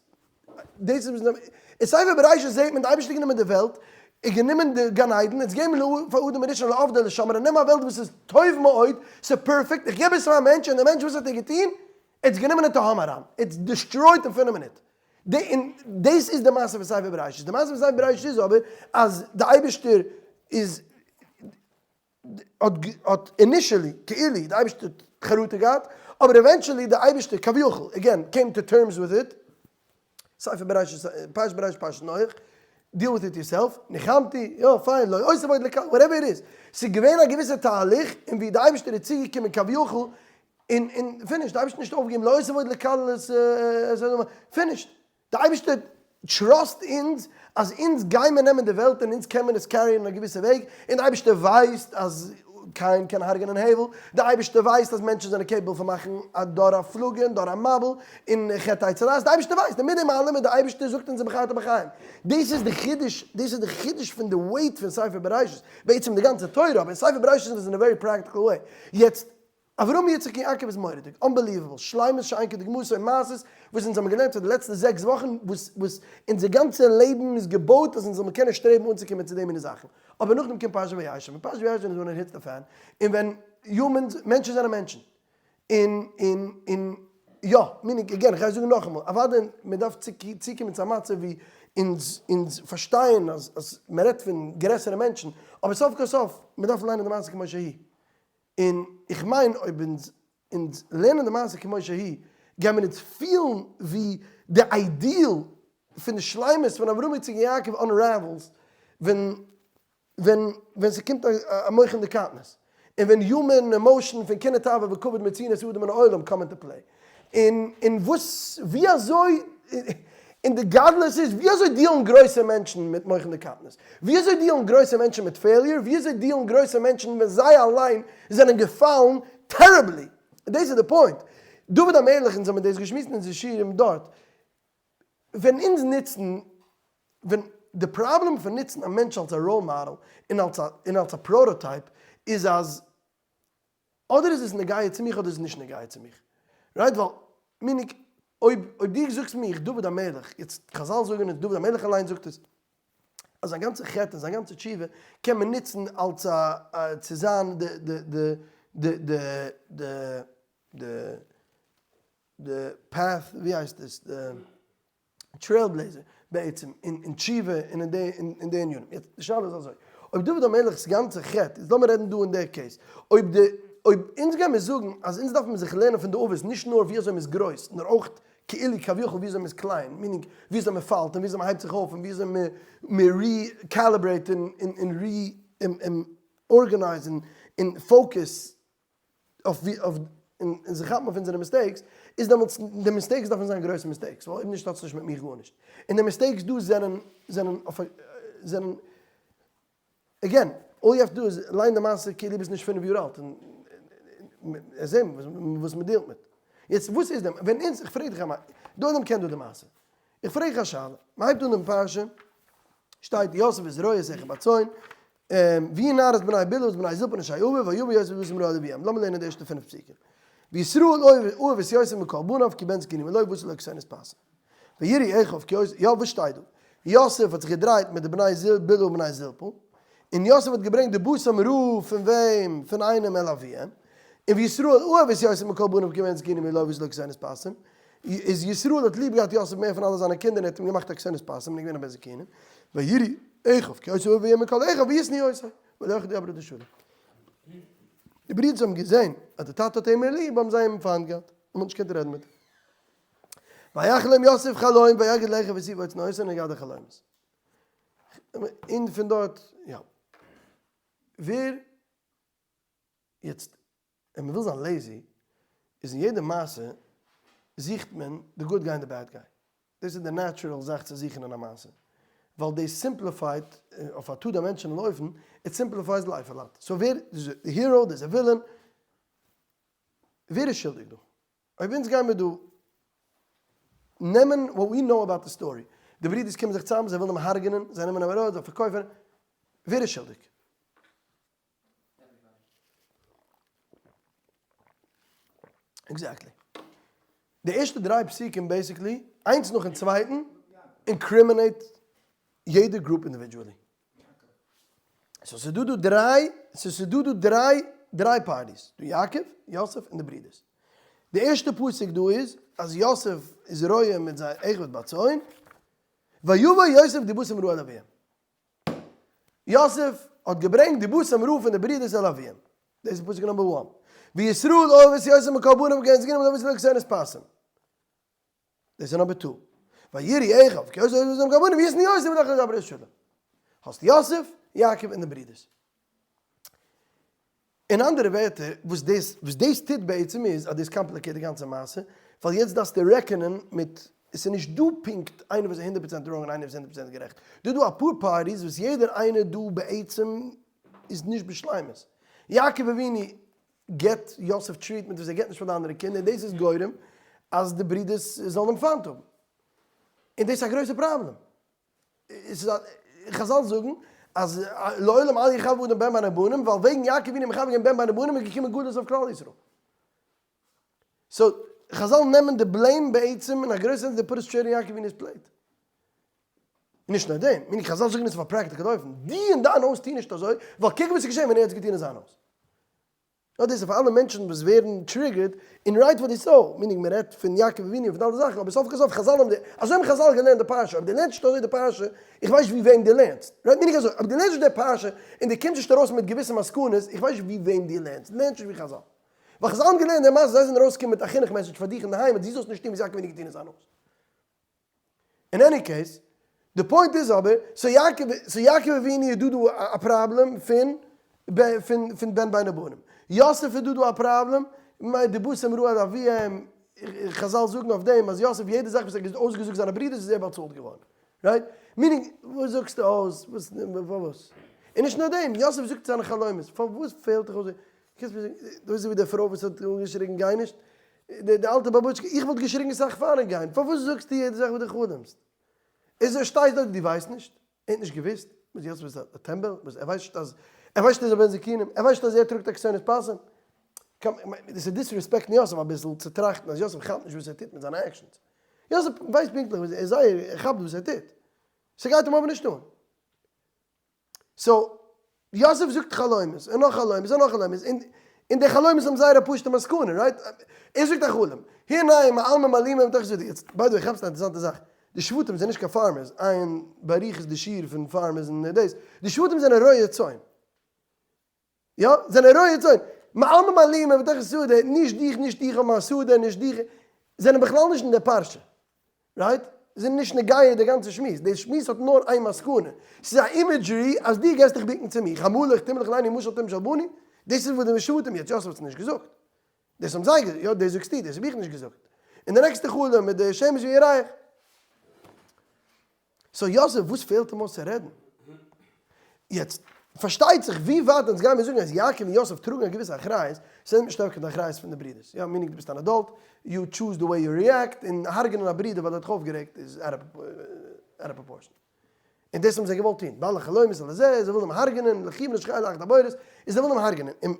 דאס איז וואס אין ספר בראשית זעט מען די אייבערשטער גענומען די וועלט, און גענומען די גן עדן, און עס געגעבן פאר אדם הראשון לעבדה לשמרה, נעם א וועלט וואס איז טוב מאוד, ס'איז perfect, איך געב עס פאר א מענטש, און דער מענטש וואס האט ער געטון? ער האט עס גענומען אין תהום אריין, ער האט עס destroyed אין פינף מינוט. און דאס איז די מעשה פון ספר בראשית. די מעשה פון ספר בראשית איז אבער אז די אייבערשטער איז האט initially, כאילו, די אייבערשטער האט חרטה געהאט, אבער eventually די אייבערשטער כביכול, again, came to terms with it, ספר בראשית, פרשת בראשית פרשת נח, deal with it yourself, נחמתי, יא פיין, לא אוסיף עוד לקלל, whatever it is, ס'איז געווען א געוויסע תהליך אין ווי די אייבערשטער איז צוגעקומען כביכול, און און finished, די אייבערשטער האט נישט אויפגעגעבן, לא אוסיף עוד לקלל את האדמה, finished, די אייבערשטער trust אונז אז אונז גיימער נעמען די וועלט און אונז קען מען עס carry ען אין א געוויסע וועג, און די אייבערשטער ווייסט אז קין קען הרג'נען הבל, די אייבערשטער ווייסט אז מענטשן זענען capable פון מאכן א דור הפלגה און דור המבול און חטא עץ הדעת, די אייבערשטער ווייסט, און מיט דעם אלעם איז די אייבערשטער זאגט אונז ובחרת בחיים, דאס איז די חידוש, דאס איז די חידוש פון די weight פון ספר בראשית, בעצם די גאנצע תורה, אבער אין ספר בראשית איז עס אין א very practical way, יעצט אברהם יצחק און יעקב איז מורא'דיג, unbelievable, שלימות שאין כדוגמתו און מעשות וואס אונז האבן געלערנט פאר די לעצטע זעקס וואכן, וואס וואס אונזער גאנצע לעבן איז געבויט אז אונז זאל מיר קענען שטרעבן אנצוקומען צו די מיני זאכן, אבער נאכדעם קומט פרשת וישב, און פרשת וישב איז ווען it hits the fan, און ווען humans, מענטשן זענען מענטשן, און און און יא, meaning again, איך גיי זאגן נאכאמאל, אוודאי מען דארף צוקומען צו א מצב ווי אונז אונז פארשטייען אז אז מען רעדט פון גרעסערע מענטשן, אבער סוף כל סוף, מען דארף ליינען די מעשה כמו שהיא. און איך מיין אויב אונז אונז לערנען די מעשה כמו שהיא, גייען מיר אונז פילן ווי די ideal פון די שלימות פון אברהם יצחק און יעקב unravels ווען ווען ווען ס'קומט א מוחין דקטנות, און ווען human emotion פון קנאה תאווה וכבוד מוציאין את האדם מן העולם come into play. און און וואס ווי אזוי און די גדלות איז ווי אזוי deal ן גרויסע מענטשן מיט מוחין דקטנות? ווי אזוי deal ן גרויסע מענטשן מיט failure? ווי אזוי deal ן גרויסע מענטשן ווען זיי אליין זענען געפאלן terribly? דאס איז די point. דוד המלך, אונז האבן דאס געשמועסט אין אונזער שיעורים דארט, ווען אונז נוצן, ווען די פראבלעם פון נוצן א מענטש אלס א role model און אלס א און אלס א prototype איז אז אדער איז עס נוגע צו מיך אדער איז עס נישט נוגע צו מיך. right? ווייל meaning אויב אויב דו זאגסט מיך דוד המלך, יעצט חזל זאגן עס, דוד המלך אליין זאגט עס, אז זיין גאנצע חטא און זיין גאנצע תשובה קען מען נוצן אלס א צו זיין די די די די די די די די path, ווי הייסט עס, די trailblazer בעצם אין תשובה און אין די אין די ענינים. יעצט די שאלה איז אזוי, אויב דוד המלך'ס גאנצע חטא איז, לאמיר רעדן דא אין די case, אויב די אויב אונז גיימיר זאגן אז אונז דארף מען זיך לערנען פון די אבות נישט נאר ווי אזוי מ'איז גרויס נאר אויך כאילו כביכול ווי אזוי מ'איז קליין, meaning ווי אזוי מ'פאלט און ווי אזוי מ'הייבט זיך אויף און ווי אזוי מ'recalibrate און און reorganize און focus אויף ווי אויף און זיך כאפן אויף אונזערע mistakes, איז דעמאלטס די mistakes דארפן זיין גרויסע mistakes, ווייל אויב נישט האטס נישט מיט מיך גארנישט. און די mistakes דא זענען זענען אויף א זענען again, all you have to do איז ליין די מעשה כאילו ביסט נישט פינף יאר אלט און זען וואס מען deal ט מיט. יעצט וואס איז דעם ווען אונז, איך פרעג דיך א די עולם קען דא די מעשה, איך פרעג דיך א שאלה, מען הייבט אן דעם פרשה, שטייט יוסף איז רועה את אחיו בצאן, ויהי נערות בני בלהה ואת בני זלפה נשי אביו ויבא יוסף בבשר רעה אל אביהם. לאמיר לערנען די ערשטע פינף פסוקים. וישראל אוהב את יוסף מכל בניו כי בן זקונים הוא לו ועשה לו כתונת פסים. ויראו אחיו כי יוסף, יא וואס שטייט דא? יוסף האט זיך געדרייט מיט די בני בלהה און בני זלפה, און יוסף האט געברענגט די בשם רעה פון וועם? פון איינעם אל אביהם. און וישראל אוהב את יוסף מכל בניו כי בן זקונים הוא לו ועשה לו כתונת פסים. איז ישראל האט ליב געהאט יוסף מער פון אלע זיינע קינדער און ער האט אים געמאכט א כתונת פסים און איז געווען א בן זקונים. ויראו אחיו כי אותו אוהב יותר מכל אחיו וישנאו אותו ולא יכלו לדבר לשלום. די ברידערס האבן געזען אז די טאטע האט אים מער ליב האבן זיי אים פיינט געהאט און מ'האט נישט געקענט רעדן מיט אים. ויחלום יוסף חלום ויגד לאחיו את אוצנו און הגד החלומות. און פון דארט יא. ווער יעצט ווען מ'וויל זיין lazy איז אין יעדע מעשה זוכט מען די good guy און די bad guy. דאס איז די natural זאך צו זוכן אין א מעשה, ווייל דאס simplified אויף א two dimensional אופן, it simplifies life a lot. so ווער איז די hero, דער איז א villain, ווער איז שולדיג דא? אויב אונז גיימיר דא נעמען what we know about the story, די ברידערס קומען זיך צוזאם, זיי ווילן אים הרג'נען, זיי נעמען אים ארויס, זיי פארקויפן אים, ווער איז שולדיג? exactly. די ערשטע דריי פסוקים basically, איינס נאכן צווייטן, incriminate יעדע group individually. so ס'איז דא דא דריי, ס'איז דא דא דריי, דריי parties. דא יעקב, יוסף און די ברידערס. די ערשטע פסוק דא איז אז יוסף איז רועה מיט זיין אחיו בצאן, ויבא יוסף דבתם רעה אל אביהם. יוסף האט געברענגט דבתם רעה פון די ברידערס אל אביהם. דאס איז פסוק number one. וישראל אוהב את יוסף מכל בניו כן זקנים אוהב את כתונת פסים. דאס איז number two. ויראו אחיו כי יוסף אוהב את יוסף מכל בניו וישנאו יוסף ולא יכלו לדבר איש שלום. האסט יוסף, יעקב און די ברידערס. אין אנדערע ווערטער, וואס דאס וואס דאס טוט בעצם איז אז דאס קאמפליקעט די גאנצע מעשה, ווייל יעצט דארפסטו רעכענען מיט, עס איז נישט דא פונקט איינער וואס איז 100% wrong און איינער וואס איז 100% גערעכט, דא איז דא אפאר parties וואס יעדער איינער דא בעצם איז נישט בשלימות. יעקב אבינו געבט יוסף treatment וואס ער געבט נישט פאר די אנדערע קינדער און דאס איז גורם אז די ברידערס זאלן אים פיינט האבן. און דאס איז א גרויסע פראבלעם. עס איז א, חזל זאגן אז לעולם אל יכבד אדם בן בין הבנים, ווייל וועגן יעקב אבינו מכבד געווען בן בין הבנים איז געקומען גלות אויף כלל ישראל. so חזל נעמען די blame בעצם אין א גרויסע sense they put straight אין יעקב אבינו'ס plate. און נישט נאר דעם, מיני חזל זאגן עס אויף א practical אופן, דו אין דיין הויז טו נישט אזוי, ווייל קוק וואס איז געשען ווען ער האט עס געטון אין זיין הויז. נאר דאס איז פאר אלע מענטשן וואס ווערן triggered, און rightfully so, meaning מען רעדט פון יעקב אבינו און פון אלע זאכן, אבער סוף כל סוף חזל האבן די, אזוי האבן חזל געלערנט די פרשה, אויב דו לערנסט נישט אזוי די פרשה, איך ווייס נישט ווי וועם דו לערנסט, right? Meaning אזוי, אויב דו לערנסט נישט די פרשה און דו קומסט נישט ארויס מיט געוויסע מסקנות, איך ווייס נישט ווי וועם דו לערנסט, דו לערנסט נישט ווי חזל. ווייל חזל האבן געלערנט די מעשה, זיי זענען ארויסגעקומען מיט א חינוך message פאר דיך אינדערהיים אז דו זאלסט נישט טון וואס יעקב אבינו האט געטון אין זיין הויז. אין any case, די point איז אבער, so יעקב, so יעקב אבינו איז דא דא א פראבלעם פון פון פון בן בין הבנים. יוסף איז דא דא א פראבלעם, דבתם רעה אל אביהם, חזל זאגן אויף דעם אז יוסף יעדע זאך וואס ער האט אויסגעזאגט זיינע ברידערס איז ער באצאלט געווארן. Right? Meaning, וואס זאגסטו אויס? וואס פארוואס? און נישט נאר דעם, יוסף זאגט זיינע חלומות, פארוואס פעלט דיך אויס? קענסט מיר זאגן, דאס איז ווי די פרוי וואס האט אנגעשריגן גיי נישט, די אלטע באבוטשקע, איך וואלט געשריגן סאך פארן גיין, פארוואס זאגסטו יעדע זאך וואס דו חלומסט? איז ער שטייסט דארט דו ווייסט נישט? ער האט נישט געוואוסט? וואס יוסף איז א טעמבעל? וואס ער ווייסט נישט אז ער ווייסט נישט אז ער איז א בן זקונים? ער ווייסט נישט אז ער טראגט א כתונת פסים? דאס איז disrespect ן יוסף אביסל צו טראכטן אז יוסף כאפט נישט וואס ער טוט מיט זיינע actions. יוסף ווייסט פונקטליך וואס ער איז זייער ער כאפט וואס ער טוט. ס'גייט אים אבער נישט אן. So, יוסף זאגט חלומות, און נאך חלומות, און נאך חלומות, און און די חלומות האבן זייער א פשוט'ע מסקנא, right? ער זאגט א חלום, הנה מאלמים אלומים בתוך השדה, יעצט, by the way, כאפסט א אינטערעסאנטע זאך, די שבטים זענען נישט קיין farmers, עיין באריכות די שיעור פון farmers און דאס, די שבטים זענען רועי צאן. יא, זענען רועי צאן. מאלמים אלומים בתוך השדה, נישט דיך, נישט איך האבן א שדה, נישט דיך, זענען בכלל נישט אין די פרשה. Right? זענען נישט נוגע די גאנצע שמועס. די שמועס האט נאר איין מסקנא. ס'איז א imagery אז דו גייסט דיך בוקן צו מיך. המלוך תמלוך עלינו משל תמשל בנו. דאס איז וואס די שבטים יעצט, יוסף האט עס נישט געזאגט. דאס האבן זיי געזאגט. יא, דאס זאגסטו, דאס האב איך נישט געזאגט. און די נעקסטע חלום מיט די שמש וירח. So יוסף, וואס פעלט אים אויס צו רעדן? יעצט, פארשטייט זיך ווי ווייט אונז גיימיר זאגן אז יעקב און יוסף טראגן א געוויסע אחריות, ס'נעמט נישט אוועק די אחריות פון די ברידערס. יא, meaning דו ביסט אן adult, you choose the way you react, און הרג'נען א ברודער ווייל ער האט דיך אויפגערעגט איז out of proportion. און דאס האבן זיי געוואלט טון, בעלי חלומות על הזה, זיי ווילן אים הרג'נען, לכו ונשחטהו לאחד הבארות, און זיי ווילן אים הרג'נען. און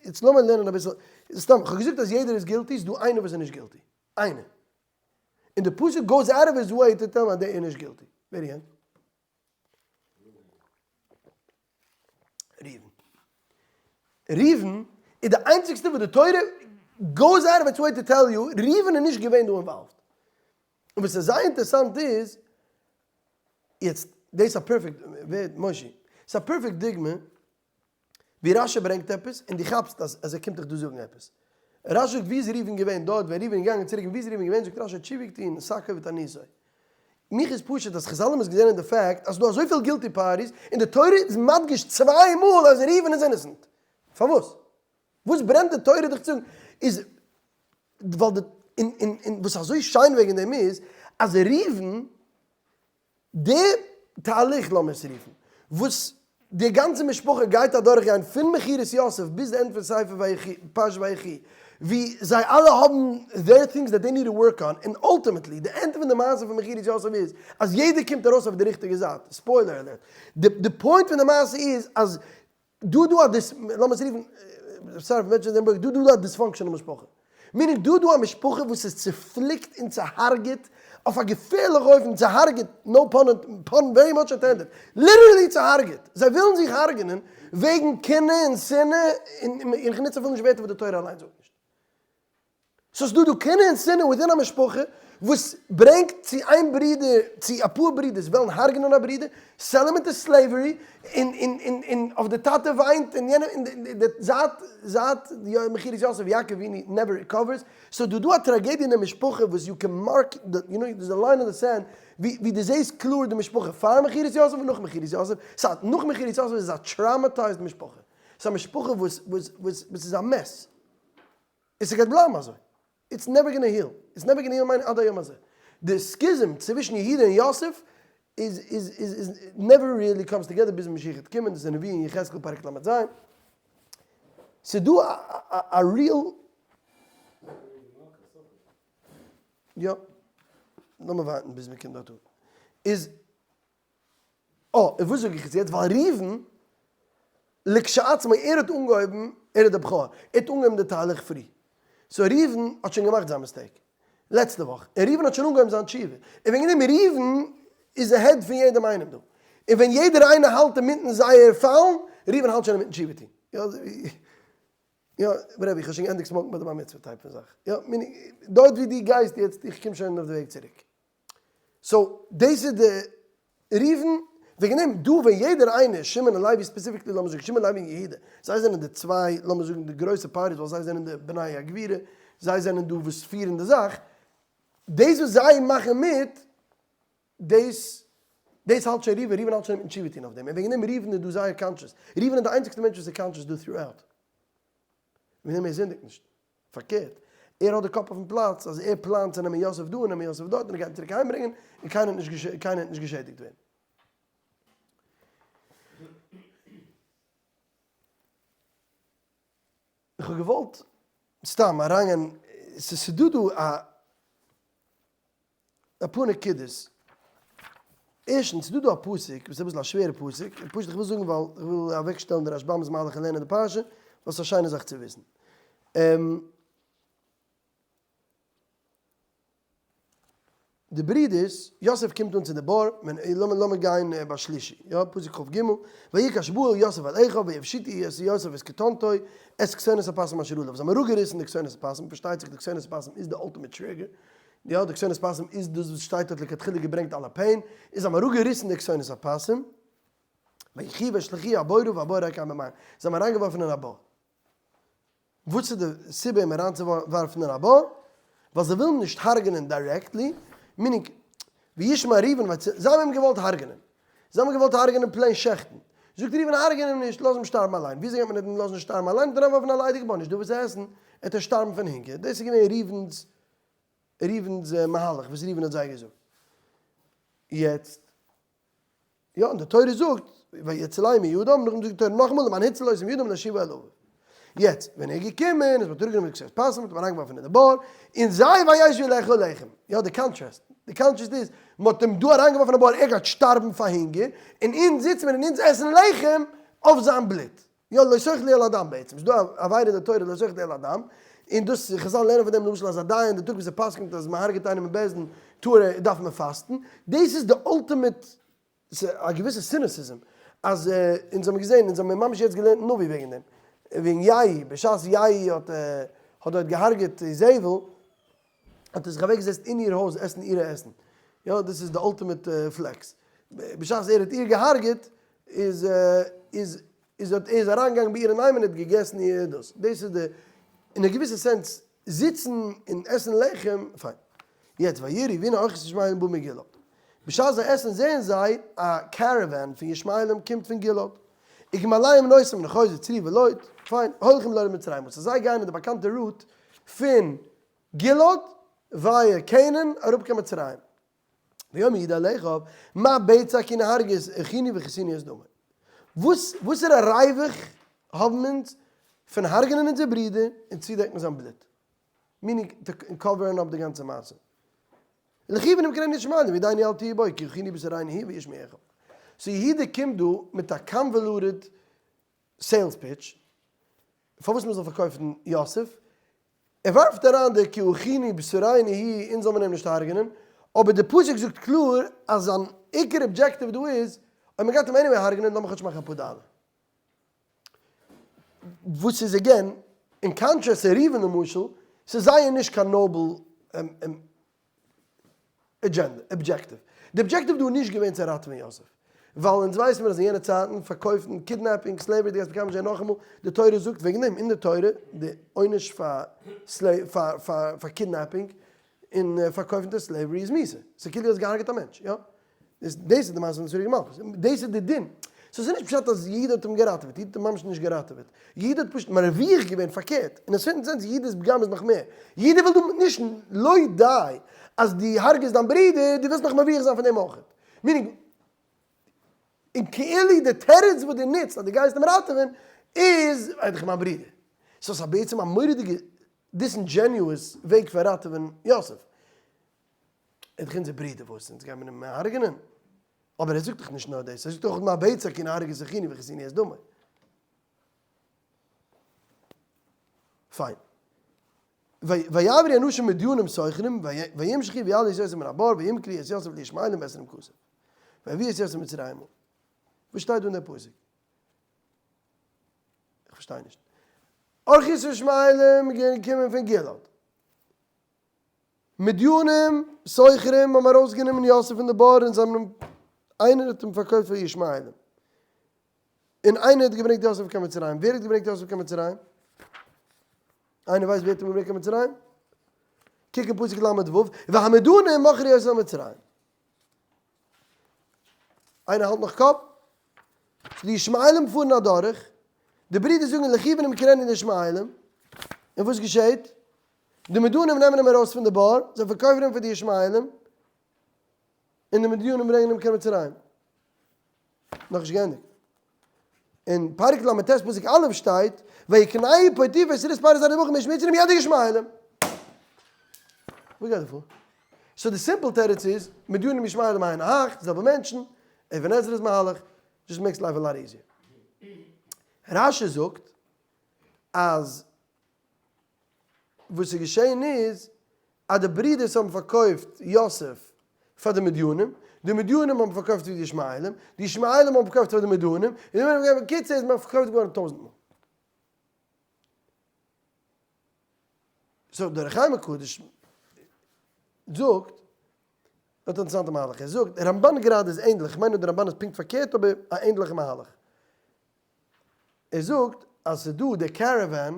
יעצט לאמיר לערנען אביסל, סתם, כ'האב געזאגט אז יעדער איז guilty, ס'דא איינער וואס איז נישט guilty. איינער. און די פסוק goes out of his way to tell אז דער איז נישט guilty. ווער איז יענץ? ראובן. ראובן איז די איינציגסטע וואס די תורה goes out of its way to tell you ראובן איז נישט געווען דא involved. און וואס איז זייער אינטערעסאנט איז, יעצט דאס איז א perfect, ווער, מושי, ס'איז א perfect דוגמא ווי רשי ברענגט עפעס און דו כאפסט אז אז ער קומט דיך דא זאגן עפעס. רשי זאגט ווי איז ראובן געווען דארט ווען ראובן איז געגאנגען צוריק און ווי איז ראובן געווען זאגט רשי תשובה געטון שקו ותעניתו. מיך איז פשוט אז חזל האבן עס געזען אין די fact אז ס'דא אזויפיל guilty parties און די תורה איז מדגיש צוויי מאל אז ראובן איז innocent. פארוואס? וואס ברענט די תורה דיך צו זאגן? איז ווייל די און און און וואס אזוי שיין וועגן דעם איז אז ראובן די תהליך לאמיר עס רופן, וואס די גאנצע משפחה גייט אדורכגיין פון מכירת יוסף ביז די end פון ספר ויחי, פרשת ויחי, ווי זיי אלע האבן their things that they need to work on, און ultimately די end פון די מעשה פון מכירת יוסף איז אז יעדער קומט ארויס אויף די ריכטיגע זייט, spoiler alert, די point פון די מעשה איז אז דא דא א dis, לאמיר עס רופן, sorry פאר מענטשן זענען ברוגז, דא דא א dysfunctional משפחה. Meaning דא דא א משפחה וואס איז צופליקט און צוהארגעט אויף א געפערליכע אופן, צוהארגעט, no pun pun very much intended, literally צוהארגעט, זיי ווילן זיך הרג'נען וועגן קנאה און שנאה, און איך נוץ אפילו נישט ווערטער וואס די תורה אליין זאגט נישט. סאו ס'דא דא קנאה און שנאה within א משפחה וואס ברענגט צו איין ברודער צו אפאר ברודערס וועלן הרג'נען א ברודער, sell אים into slavery, און און און און אויף די טאטע וויינט און יענער און די זייט זייט מכירת יוסף יעקב אבינו never recovers, סאו דא דא א טראגעדיע אין די משפחה וואס you can mark the you know there's a line in the sand ווי ווי דו זעסט קלאר די משפחה פאר מכירת יוסף און נאך מכירת יוסף, סא נאך מכירת יוסף איז א traumatized משפחה, ס'איז א משפחה וואס וואס וואס איז א mess. און ס'גייט בלייבן אזוי. It's never gonna heal. It's never gonna heal מיינט עד היום הזה. די schism צווישן יהודה און יוסף איז איז איז איז never really comes together ביז משיח וועט קומען, דאס איז נביא אין יחזקאל פרק ל"ז. ס'איז דא א א real. יא. לאמיר ווארטן ביז מ'קומט דארט אן. איז. אה, און וואס זאג איך עס יעצט? ווייל ראובן, לכשעצמו, ער האט אנגעהויבן, ער איז דער בכור, ער האט אנגעהויבן די תהליך פרי. So ראובן האט שוין געמאכט זיין mistake, לעצטע וואך, און ראובן האט שוין אנגעהויבן זיין תשובה. און וועגן דעם ראובן איז ahead פון יעדעם איינעם דא. און ווען יעדער איינער האלט אינמיטן זייער פאלן, ראובן האלט שוין אינמיטן תשובה טון. יא, יא, רבי, איך האב שוין געענדיגט smoke ן ביי די בר מצוה type פון זאך. יא, דארט ווי דו גייסט יעצט, איך קום שוין אויף די וועג צוריק. So דאס איז די ראובן, וועגן דעם דא ווען יעדער איינער, שמעון און לוי specifically, לאמיר זאגן שמעון לוי און יהודה, זיי זענען די צוויי, לאמיר זאגן די גרויסע parties ווייל זיי זענען די בני הגבירה, זיי זענען דא וואס פירן די זאך, דאס וואס זיי מאכן מיט, דאס דאס האלט שוין ראובן, ראובן האלט שוין מיטן תשובה טון אויף דעם, און וועגן דעם ראובן איז דא זייער conscious, ראובן איז די איינציגסטע מענטש וואס איז conscious דא throughout, וועגן דעם ער זינדיגט נישט. פארקערט, ער האט די קאפ אויפן פלאץ אז ער פלאנט צו נעמען יוסף דא און נעמען יוסף דארט און ער גייט אים צוריק אהיימברענגען און קיינער וועט נישט קיינער וועט נישט געשעדיגט ווערן. איך האב געוואלט סתם אריינגיין, ס'איז דא דא א אפאר נקודות. ערשטנס, ס'איז דא דא א פסוק, וואס איז אביסל א שווערע פסוק, און פשוט איך וויל זאגן ווייל איך וויל אוועקשטעלן די רשבם'ס מהלך אין לערנען די פרשה, ווייל ס'איז א שיינע זאך צו וויסן. די ברידערס, יוסף קומט אן צו די בור, לאמיר גיין בשלישי, יא, פסוק כ"ג, ויקש בועל יוסף אל אחיו ויפשיטו את יוסף את כתנתו, את כתונת הפסים אשר עליו, זיי האבן אראפגעריסן די כתונת הפסים, פארשטייט זיך די כתונת הפסים איז די ultimate trigger, יא, די כתונת פסים איז דאס וואס שטייט האט לכתחילה געברענגט אלע pain, איז האבן אראפגעריסן די כתונת הפסים, ויקחוה וישליכוה הבורה והבור רק אין במים, זיי האבן אריינגעווארפן אין א בור. וואס איז די סיבה אים אריינצואווארפן אין א בור? ווייל זיי ווילן נישט הרג'נען directly, meaning וישמע ראובן ויצא, זיי האבן אים געוואלט הרג'נען, זיי האבן געוואלט הרג'נען plain שעכטן, זאגט ראובן הרג'ן אים נישט, לאז אים שטארבן אליין, וויאזוי גייט מען אים לאזן שטארבן אליין, מ'וועט אריינווארפן אין א ליידיגע בור, נישט דא וואס צו עסן, עט ער שטארבן פון הונגער, דאס איז געווען ראובן'ס ראובן'ס מהלך וואס ראובן האט זיי געזאגט. יעצט, יא, און די תורה זאגט, ויצילהו מידם, נאכדעם זאגט די תורה נאכאמאל, למען הציל אותם מידם להשיבו אל אביו. יעצט, ווען ער איז געקומען, איז מען האט אראפגענומען די כתונת פסים, מ'האט אים אריינגעווארפן אין די בור, און זיי וישבו לאכול לחם. יא, די contrast. די contrast איז, מען האט אים דא אריינגעווארפן אין א בור, ער גייט שטארבן פאר הונגער, און אונז זיצן מיר און אונז עסן לחם אויף זיין בלוט. יא, לא תאכלו על הדם בעצם, ס'איז דא א עבירה אין די תורה לא תאכלו על הדם, און דאס חזל לערנען פון דעם למשל אז א דיין די טאג וואס ער פסק'נט אז מ'הרג'עט איינעם אין בית דין טאר ער דארף מען פאסטן, דאס איז די ultimate, ס'איז א געוויסע cynicism, אז אונז האבן געזען, אונז האבן ממש יעצט געלערנט נביא וועגן דעם, וועגן יהוא, בשעת יהוא האט האט דארט געהארגעט איזבל, האט ער זיך אוועקגעזעצט אין איר הויז עסן אירע עסן, יא דאס איז די ultimate flex, בשעת ער האט איר געהארגעט איז איז איז האט ער איז אריינגעגאנגען ביי איר אינאיינעם און האט געגעסן איר דאס, דאס איז די, אין א געוויסע sense, זיצן און עסן לחם, פיין. יעצט ויראו והנה אורחות ישמעאלים באים מגלעד. בשעת זיי עסן זעען זיי א caravan פון ישמעאלים קומט פון גלעד. וגמליהם נושאים נחושת צרור ולוט, פיין, הולכים לרדת מצרימה. So זיי גייען אין די באקאנטע route פון גלעד via כנען אראפ קיין מצרים. ויאמר יהודה אל אחיו, מה בצע כי נהרג את אחינו וכסינו את דמו. וואס וואסערע ריווח האבן אונז פון הרג'נען אונזער ברודער און צודעקן זיין בלוט? meaning to cover ן up די גאנצע מעשה. לכו ונמכרנו לישמעאלים וידינו אל תהי בו כי אחינו בשרנו הוא ואיש מאחיו. So יהודה קומט דא מיט א convoluted sales pitch פארוואס מען זאל פארקויפן יוסף, ער ווארפט אריין די כי אחינו בשרנו הוא אונז זאל מען אים נישט הרג'נען, אבער די פסוק זאגט קלאר אז זיין עיקר objective דא איז, אויב מען גייט אים anyway הרג'נען לאמיר כאטש מאכן אפאר דאלער. וואס איז again אין contrast צו ראובן למשל, ס'איז זייער נישט קיין noble agenda, objective. די objective דא איז נישט געווען צו ראטעווען יוסף. ווייל אונז ווייסן מיר אז אין יענע צייטן פארקויפן, kidnapping, slavery, די גייסט מקיים זיין נאכאמאל, די תורה זאגט וועגן דעם אין די תורה די עונש פאר פאר kidnapping און פארקויפן צו slavery איז מיתה. ס'איז כאילו האסט געהארגעט א מענטש, יא? דאס איז די מעשה פון די שריג מלכות. דאס איז די דין. so ס'איז נישט פשט אז יהודה האט אים געראטעוועט. יהודה האט אים ממש נישט געראטעוועט. יהודה האט פשוט מרוויח געווען פארקערט. אין א certain sense יהודה'ס פגם איז נאך מער. יהודה וויל דא נישט לא די אז דו הרג'סט דיין ברודער, דו ווילסט נאך מרוויח זיין פון דעם אויך. meaning, און כאילו די תירוץ וואס דו נוצט אז דו גייסט אים ראטעווען איז ווייל איך מיין ברודער. so ס'איז בעצם א מורא'דיגע disingenuous וועג פון ראטעווען יוסף. ער איז דאך אונזער ברודער וואס? אונז גיימיר אים הרג'נען? אבער ער זאגט דאך נישט נאר דאס, ער זאגט אויך מה בצע כי נהרוג את אחינו וכסינו את דמו. פיין. ויעברו אנשים מדינים סוחרים וימשכו ויעלו את יוסף מן הבור וימכרו את יוסף לישמעאלים בעשרים כסף. ויביאו את יוסף מצרימה. וואס שטייט דא אין דער פסוק? איך פארשטיי נישט. אורחות ישמעאלים געקומען פון גלעד. מדינים, סוחרים האבן ארויסגענומען יוסף פון די בור און זיי האבן אים, איינער האט אים פארקויפט פאר ישמעאלים, און איינער האט געברענגט יוסף קיין מצרים. ווער האט געברענגט יוסף קיין מצרים? איינער ווייסט ווער האט אים געברענגט קיין מצרים? קוק אין פסוק ל"ו, והמדנים מכרו יוסף למצרים. איינער האלט נאך קאפ? די ישמעאלים פארן אדורך, די ברידער זאגן לכו ונמכרנו לישמעאלים, און וואס געשעהט? די מדנים נעמען אים ארויס פון די בור, זיי פארקויפן אים פאר די ישמעאלים, און די מדינים ברענגען אים קיין מצרים. נאכנישט געענדיגט. אין פרק ל"ט פסוק א' שטייט, ויקנהו פוטיפר סריס פרעה שר טבחים איש מצרי מיד הישמעאלים. וואס גייט דא פאר? so די simple תירוץ איז, מדינים ישמעאלים היינו הך, די זעלבע מענטשן, אבן עזרא'ס מהלך, just makes life a lot easier. רש"י זאגט אז וואס איז געשען איז אז די ברידערס האבן פארקויפט יוסף פאר די מדינים, די מדינים האבן פארקויפט פאר די ישמעאלים, די ישמעאלים האבן פארקויפט פאר די מדינים, און די מדינים האבן בקיצור איז מען פארקויפט געווארן טויזנט מאל. so דער אור החיים הקדוש זאגט, האט א אינטערעסאנטע מהלך, ער זאגט, דער רמב"ן גראדע איז ענדליך, איך מיין אז דער רמב"ן איז פונקט פארקערט אבער א ענדליכע מהלך. ער זאגט אז ס'איז דא די caravan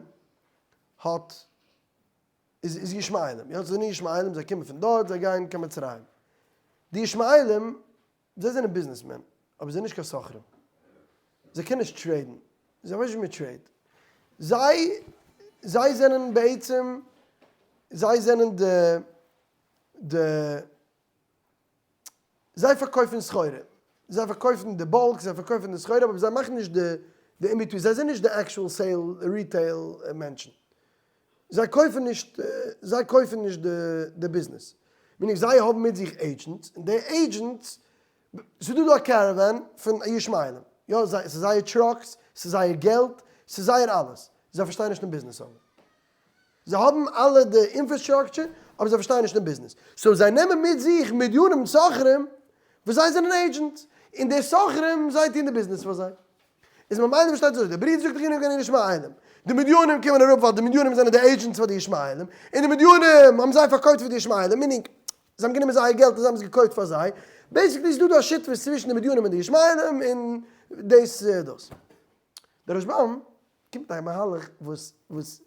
האט איז איז ישמעאלים יא ס'זענען ישמעאלים זיי קומען פון דארט זיי גייען קיין מצרים די ישמעאלים זיי זענען ביזנעסמען אבער זיי זענען נישט קיין סוחרים זיי קענען נישט trade ן זיי ווייסן נישט ווי מען trade ט זיי זיי זענען בעצם זיי זענען די די זיי פארקויפן סחורה, זיי פארקויפן די bulk, זיי פארקויפן די סחורה, אבער זיי מאכן נישט די די in between, זיי זענען נישט די actual sale retail מענטשן, זיי קויפן נישט, זיי קויפן נישט די די ביזנעס, meaning זיי האבן מיט זיך agents, און די agents, ס'איז דא דא א caravan פון ישמעאלים, יא, ס'איז זייער trucks, ס'איז זייער געלט, ס'איז זייער אלעס, זיי פארשטייען נישט אין ביזנעס אבער. זיי האבן אלע די infrastructure אבער זיי פארשטייען נישט אין ביזנעס, so זיי נעמען מיט זיך מדינים סוחרים וואס זיי זענען agents, און די סוחרים זיי טוען די ביזנעס פאר זיי. איז ממילא פארשטייט זיך אזוי, די ברודער זאגט איך גיי נישט ישמעאלים, די מדינים קומען אראפ ווייל די מדינים זענען די agents פאר די ישמעאלים, און די מדינים האבן זיי פארקויפט פאר די ישמעאלים, meaning זיי האבן גענומען זייער געלט און זיי האבן עס געקויפט פאר זיי, basically איז דא דא א שותפות צווישן די מדינים און די ישמעאלים און דאס דאס. דער רשב"ם קומט א מהלך וואס וואס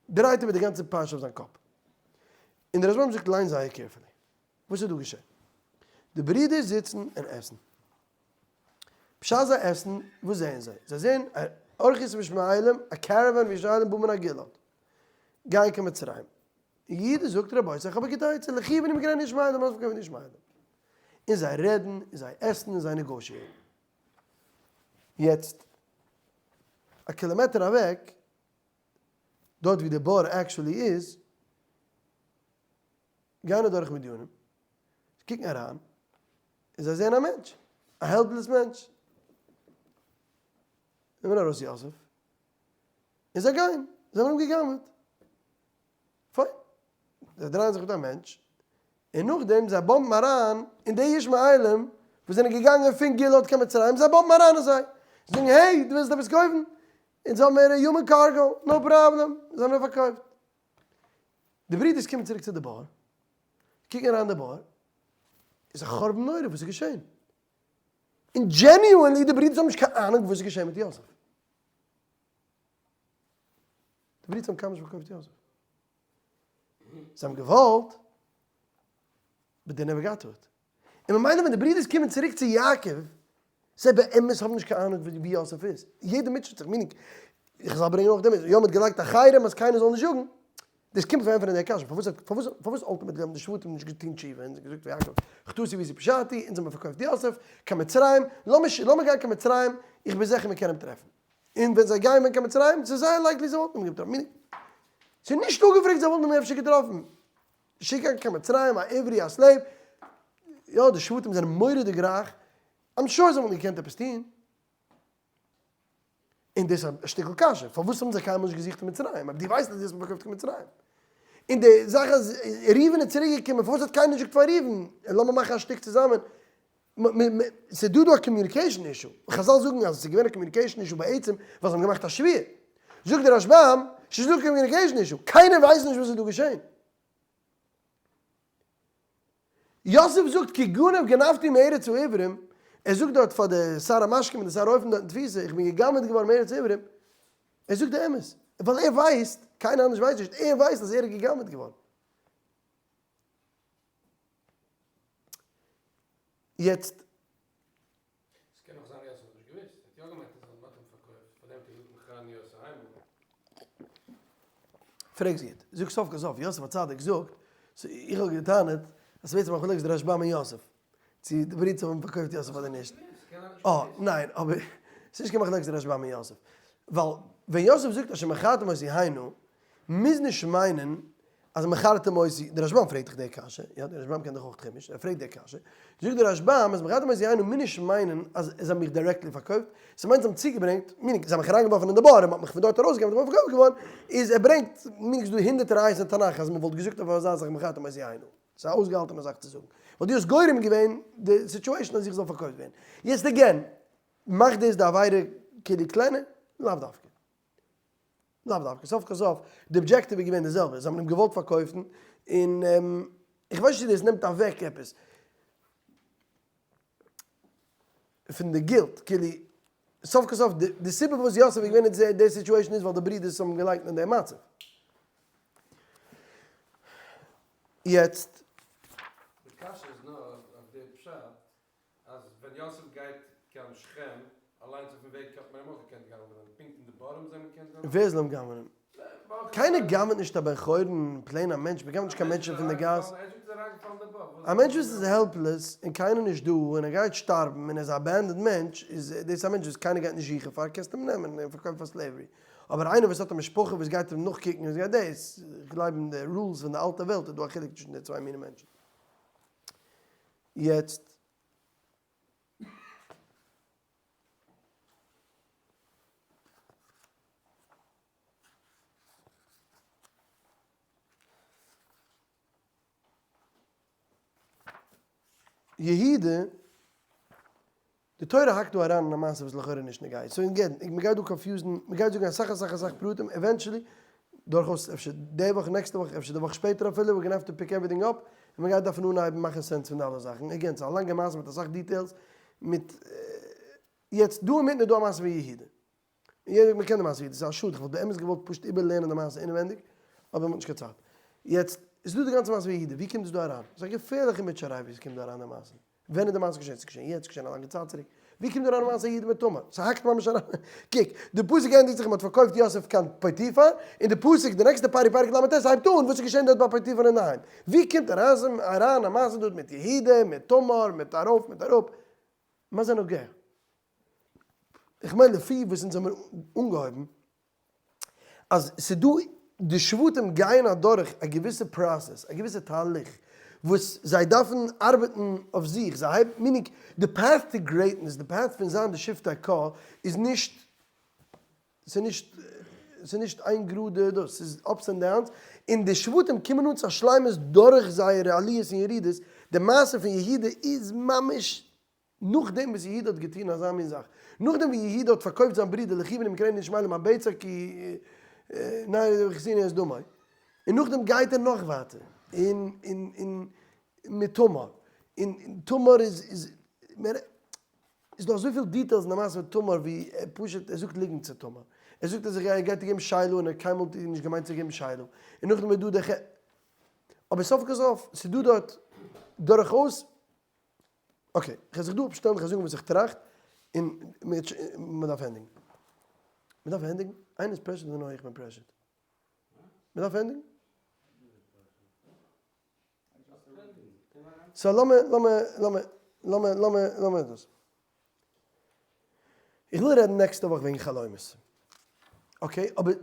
דרייט איבער די גאנצע פרשה אויף זיין קאפ. און דער רשב"ם זאגט ליין זייער carefully. וואס איז דא געשען? די ברידער זיצן און עסן. בשעת זיי עסן, וואס זעען זיי? זיי זעען אורחות ישמעאלים, א caravan פון ישמעאלים בא מן הגלעד, גייען קיין מצרים. יהודה זאגט רבותי איך האב א גוטע עצה, לכו ונמכרנו לישמעאלים, לאמיר פארקויפן ישמעאלים. און זיי רעדן, און זיי עסן, און זיי negotiate ן. יעצט, א קילאמעטער אוועק, דארט ווי די בור actually איז, גייען אדורך מדינים, זיי קוקן אריין, און זיי זעען א מענטש, א helpless מענטש. נעמען ארויס יוסף, און זיי גייען, זיי האבן אים גע'גנב'עט. פיין. זיי דרייען זיך מיט א מענטש, און נאכדעם זיי באמבן אריין אין די ישמעאלים וואס זענען געגאנגען פון גלעד קיין מצרים, זיי באמבן אריין אין זיי, זיי זאגן, hey, דו ווילסט עפעס קויפן? אונז האבן מער human cargo, no problem, זיי האבן אים פארקויפט. די ברידערס קומען צוריק צו די בור, קוקן אריין אין די בור, איז א חורבן נורא וואס איז געשען. און genuinely די ברידערס האבן נישט קיין אהנונג וואס איז געשען מיט יוסף. די ברידערס האבן קיינמאל נישט פארקויפט יוסף. זיי האבן געוואלט, but they never got to it. און ממילא ווען די ברידערס קומען צוריק צו יעקב, זיי באמת האבן נישט קיין אהנונג ווי יוסף איז. יעדער מוטשעט זיך, meaning, איך זאל ברענגען אויך דעם, יא מ'האט געלייגט א חרם אז קיינער זאל נישט זאגן, דאס קומט פון ענטפערן די קשיא, פארוואס פארוואס פארוואס ultimately האבן די שבטים נישט געטון תשובה און געזאגט פאר יעקב, חטאתי עויתי פשעתי, אונז האבן פארקויפט יוסף קיין מצרים, לאמיר לאמיר גיין קיין מצרים, איך בין זיכער מיר קענען אים טרעפן. און ווען זיי גייען ווען קיין מצרים, ס'איז זייער likely זיי וואלטן אים געטראפן, meaning, ס'איז נישט אפגעפרעגט זיי וואלטן אים אפשר געטראפן. שיקן קיין מצרים א עברי א slave, יא די שבטים זענען מורא'דיג רייך, I'm sure זיי וואלטן געקענט עפעס טון. און דאס איז א שטיקל קשיא, פארוואס האבן זיי קיינמאל נישט געזוכט אין מצרים, אויב דו ווייסט אז דו האסט אים פארקויפט קיין מצרים? און די זאך אז ראובן איז צוריק געקומען, פארוואס האט קיינער נישט געזאגט פאר ראובן, לאמיר מאכן א שטיק צוזאמען? ס'איז דא דא א communication issue, חזל זאגן אז עס איז געווען א communication issue בעצם ווייל זיי האבן געמאכט א שבועה, זאגט דער רשב"ם, ס'איז דא communication issue, קיינער ווייסט נישט וואס איז דא געשען. יוסף זאגט כי גנב גנבתי מארץ העברים, ער זאגט דארט פאר די שר המשקים און די שר האופים דארט אין תפיסה, איך בין גע'גנב'עט געווארן מארץ העברים, ער זאגט די אמת, ווייל ער ווייסט, קיינער אנדערש ווייסט נישט, ער ווייסט אז ער איז גע'גנב'עט געווארן. יעצט. עס קען אויך זיין יוסף האט נישט געוואוסט, ער האט יא געמיינט אז מען האט אים פארקויפט, פארדעם האט ער געזאגט מכרני יוסף המה. פרעגסט גוט. זאג סוף כל סוף, יוסף הצדיק זאגט, איך האב געטענה'ט אז ס'ווערט זיך מחלוקת רשב"ם און יוסף, צו די ברידער האבן פארקויפט יוסף אדער נישט. אה, ניין, אבער ס'איז נישט קיין מחלוקת רשב"ם און יוסף. ווייל ווען יוסף זאגט אשר מכרתם אותי הנה, מוז נישט מיינען אז מכרתם אותי, דער רשב"ם פרעגט דאך די קשיא, יא דער רשב"ם קען דאך אויך חומש, ער פרעגט די קשיא, זאגט דער רשב"ם אז מכרתם אותי הנה מוז נישט מיינען אז זיי האבן מיך directly פארקויפט, ס'מיינט זיי האבן צוגעברענגט, meaning זיי האבן מיך אריינגעווארפן אין די בור און מ'האט מיך פון דארט ארויסגענומען און פארקויפט געווארן, איז ער ברענגט, meaning ס'איז דא הונדערטער ראיות אין תנך אז מ'וואלט געזאגט אויף אזא זאך מכרתם אותי הנה, ס'איז א אויסגעהאלטענע זאך צו זאגן, ווייל דו האסט גורם געווען די situation אז איך זאל פארקויפט ווערן. יעצט again, מאכט דאס די עבירה כאילו קלענער? לאו דווקא. לאו דווקא, סוף כל סוף די objective איז געווען די זעלבע, זיי האבן אים געוואלט פארקויפן, און איך ווייס נישט צו דאס נעמט אוועק עפעס פון די guilt, כאילו סוף כל סוף די סיבה פארוואס יוסף איז געווען אין די situation איז ווייל די ברידערס האבן אים געלייגט אין די מצב. יעצט. די קשיא איז נאר אויף די פשט אז ווען יוסף גייט קיין שכם אליינס אויפן וועג האט מען אים אויך געקענט גנב'נען, פונקט אין די בור האבן זיי אים געקענט גנב'נען? ווער זאל אים גנב'נען? קיינער גנב'עט נישט א בן חורין, plain א מענטש, מ'גנב'עט נישט קיין מענטשן פון די גאס. א מענטש וואס איז helpless און קיינער נישט דא און ער גייט שטארבן און ער איז א abandoned מענטש, איז דאס א מענטש וואס קיינער גייט נישט זוכן פאר, קענסט אים נעמען און פארקויפן פאר slavery. אבער איינער וואס האט א משפחה וואס גייט אים נאכקוקן און גייט דאס, איך גלייב אין די rules פון די אלטע וועלט איז דא א חילוק צווישן די צוויי מיני מענטשן. יעצט. יהודה, די תורה האקט דא אריין אין א מעשה וואס לכאורה נישט נוגע. so again, מען גייט דא confuse ן, מען גייט זאגן אסאך אסאך אסאך פרטים, eventually, דורכאויס אפשר די וואך, נעקסטע וואך, אפשר די וואך שפעטער אפילו, we're gonna have to pick everything up, און מען גייט דארפן אנהייבן מאכן sense פון די אלע זאכן. again, ס'איז א לאנגע מעשה מיט אסאך details, מיט, יעצט דא אינמיטן איז דא א מעשה פון יהודה. און יעדער, מען קען די מעשה יהודה, ס'איז א שאד, איך וואלט באמת געוואלט פשוט איבערלערנען די מעשה אינעווענדיג, אבער מען האט נישט קיין צייט. יעצט, איז דא די גאנצע מעשה פון יהודה, ווי קומט עס דא אריין? ס'איז א געפערליכע מוטשעריי ווי עס קומט דא אריין די מעשה. ווען איז די מעשה געשען? ס'איז געשען יעצט? ס'איז געשען א לאנגע צייט צוריק? ווי קומט אריין מעשה יהודה מיט תמר? ס'האקט ממש אריין. קוק, די פסוק ענדיגט זיך מ'האט פארקויפט יוסף קיין פוטיפר, און די פסוק, די נעקסטע פרק, פרק ל"ט, הייבט אן וואס איז געשען דארט ביי פוטיפר אינדערהיים. ווי קומט אריין א מעשה דארט מיט יהודה, מיט תמר, מיט ארויף, מיט אראפ? מה זה נוגע? איך מיין לפי וואס אונז האמיר אנגעהויבן, אז ס'דא די שבטים גייען אדורך א געוויסע process, א געוויסע תהליך, וואס זיי דארפן ארבעטן אויף זיך, זיי הייבן, meaning די path to greatness, די path פון זיין די שבטי קה איז נישט, ס'איז נישט, ס'איז נישט איין גראדע דאס, ס'איז ups and downs, און די שבטים קומען אן צו א שלימות דורך זייערע עליות און ירידות, די מעשה פון יהודה איז ממש. נאכדעם וואס יהודה האט געטון אזא מין זאך, נאכדעם ווי יהודה האט פארקויפט זיין ברודער לכי ונמכרנו לישמעאלים הבצע כי נראה וכסינו את דמו, און נאכדעם גייט ער נאך ווייטער און און און מיט תמר, און תמר איז איז איז דא אזויפיל details אין די מעשה מיט תמר ווי ער פשוט ער זאגט ליגנט צו תמר, ער זאגט אז ער גייט איר געבן שילה און ער האט קיינמאל נישט געמיינט צו געבן שילה, און נאכדעם איז דא די ח. אבער סוף כל סוף ס'איז דא דארט דורכאויס okay, כ'וועל זיך דא אפשטעלן, כ'וועל זאגן וואס איך טראכט, און מ'דארף ענדיגן. מ'דארף ענדיגן? איינער איז pressured אדער נאר איך בין pressured? מ'דארף ענדיגן? so לאמיר, לאמיר, לאמיר, לאמיר, לאמיר, לאמיר דאס. איך וויל רעדן נעקסטע וואך וועגן חלומות. okay, אבער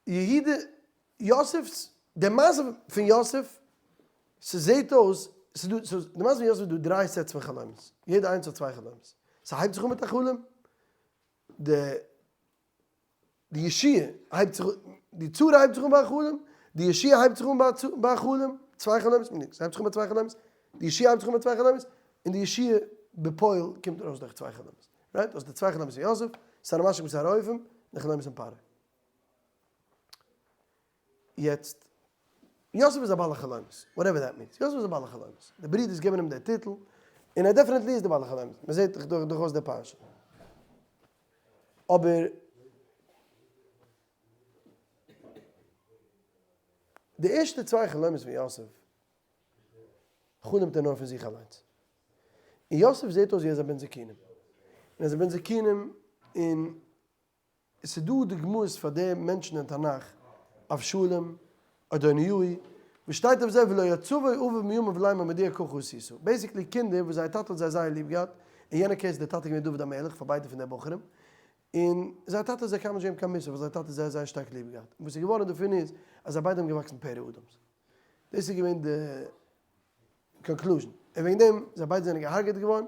יהודה, יוסף'ס, די מעשה פון יוסף, ס'זעהט אויס, ס'איז דא, ס'איז, די מעשה פון יוסף איז דא דריי sets פון חלומות, יעדע איינס האט צוויי חלומות. ס'הייבט זיך אן מיט א חלום, די די ישועה הייבט זיך אן, די צרה הייבט זיך אן ביי א חלום, די ישועה הייבט זיך אן ביי א חלום, צוויי חלומות, נישט, ס'הייבט זיך אן ביי צוויי חלומות, די ישועה הייבט זיך אן ביי צוויי חלומות, און די ישועה בפועל קומט ארויס דורך צוויי חלומות. right? דאס איז די צוויי חלומות פון יוסף, שר המשקים שר האופים, און די חלומות פון פרעה. יעצט, יוסף איז א בעל החלומות, whatever that means, יוסף איז א בעל החלומות, די ברידערס געבן אים די טיטל, און ער definitely איז די בעל החלומות, מען זעט דאך דורכאויס די פרשה. אבער די ערשטע צוויי חלומות פון יוסף חלומ'ט ער נאר פון זיך אליינס. און יוסף זעט אויס ווי ער איז א בן זקונים. און ער איז א בן זקונים און עס איז דא דוגמאות פאר די מענטשן אין תנך, אבשלום, אדוניהו, וואס שטייט אויף זיי ולא יצוה אביו מימיו לאמר מדוע ככה עשית. basically קינדער וואס זייער טאטע האט זיי זייער ליב געהאט, אין יענע case איז דער טאטע געווען דוד המלך פאר ביידע פון די בחורים, און זייער טאטע האט זיי קיינמאל נישט געגעבן קיין מוסר ווייל זייער טאטע האט זיי זייער שטארק ליב געהאט, און וואס איז געווארן דערפון איז אז זיי ביידע האבן געוואקסן פרא אדם'ס. דאס איז געווען די conclusion. און וועגן דעם זיי ביידע זענען געהארגעט געווארן.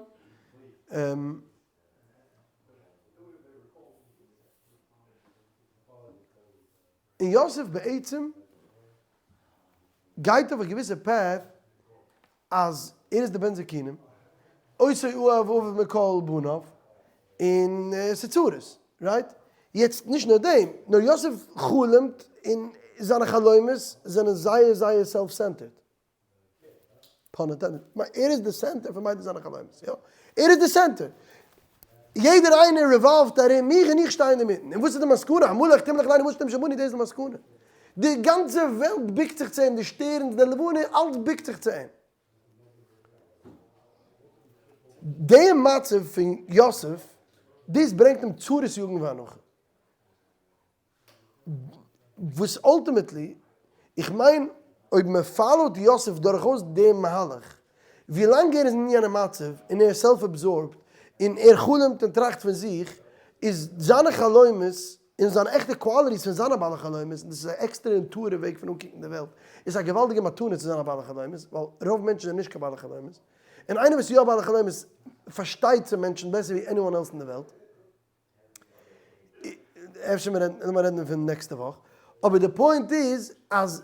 און יוסף בעצם גייט אויף א געוויסע path אז ער איז די בן זקונים, אותו אהב אביו מכל בניו, און ס'איז צרות, right? יעצט נישט נאר דעם, נאר יוסף חלומ'ט און זיינע חלומות זענען זייער זייער self centered. Pun intended. ער איז די center פון ביידע זיינע חלומות, יא. ער איז די center. יעדער איינער revolve ט ארום מיך און איך שטיי אינדערמיטן. און וואס איז די מסקנא? המלך תמלך עלינו משל תמשל בנו, דאס איז די מסקנא. די גאנצע וועלט בוקט זיך צו אים, די שטערנס, די לבנה, אלץ בוקט זיך צו אים. די מצב פון יוסף, דאס ברענגט אים צרות יגון ואנחה. וואס ultimately, איך מיין אויב מען follow ט יוסף דורכאויס דעם מהלך, ווילאנג ער איז אין יענע מצב און ער איז self absorbed און ער חלומ'ט און טראכט פון זיך, איז זיינע חלומות און זיינע עכטע qualities פון זיין א בעל החלומות, און דאס איז א עקסטערע און טהור'ע וועג פון אנקוקן די וועלט, איז א געוואלדיגע מתנה צו זיין א בעל החלומות, ווייל רוב מענטשן זענען נישט קיין בעלי חלומות, און איינער וואס איז יא א בעל החלומות פארשטייט צו מענטשן בעסער ווי anyone else אין די וועלט. אפשר מיר רעדן, לאמיר רעדן דערפון נעקסטע וואך, אבער די point איז אז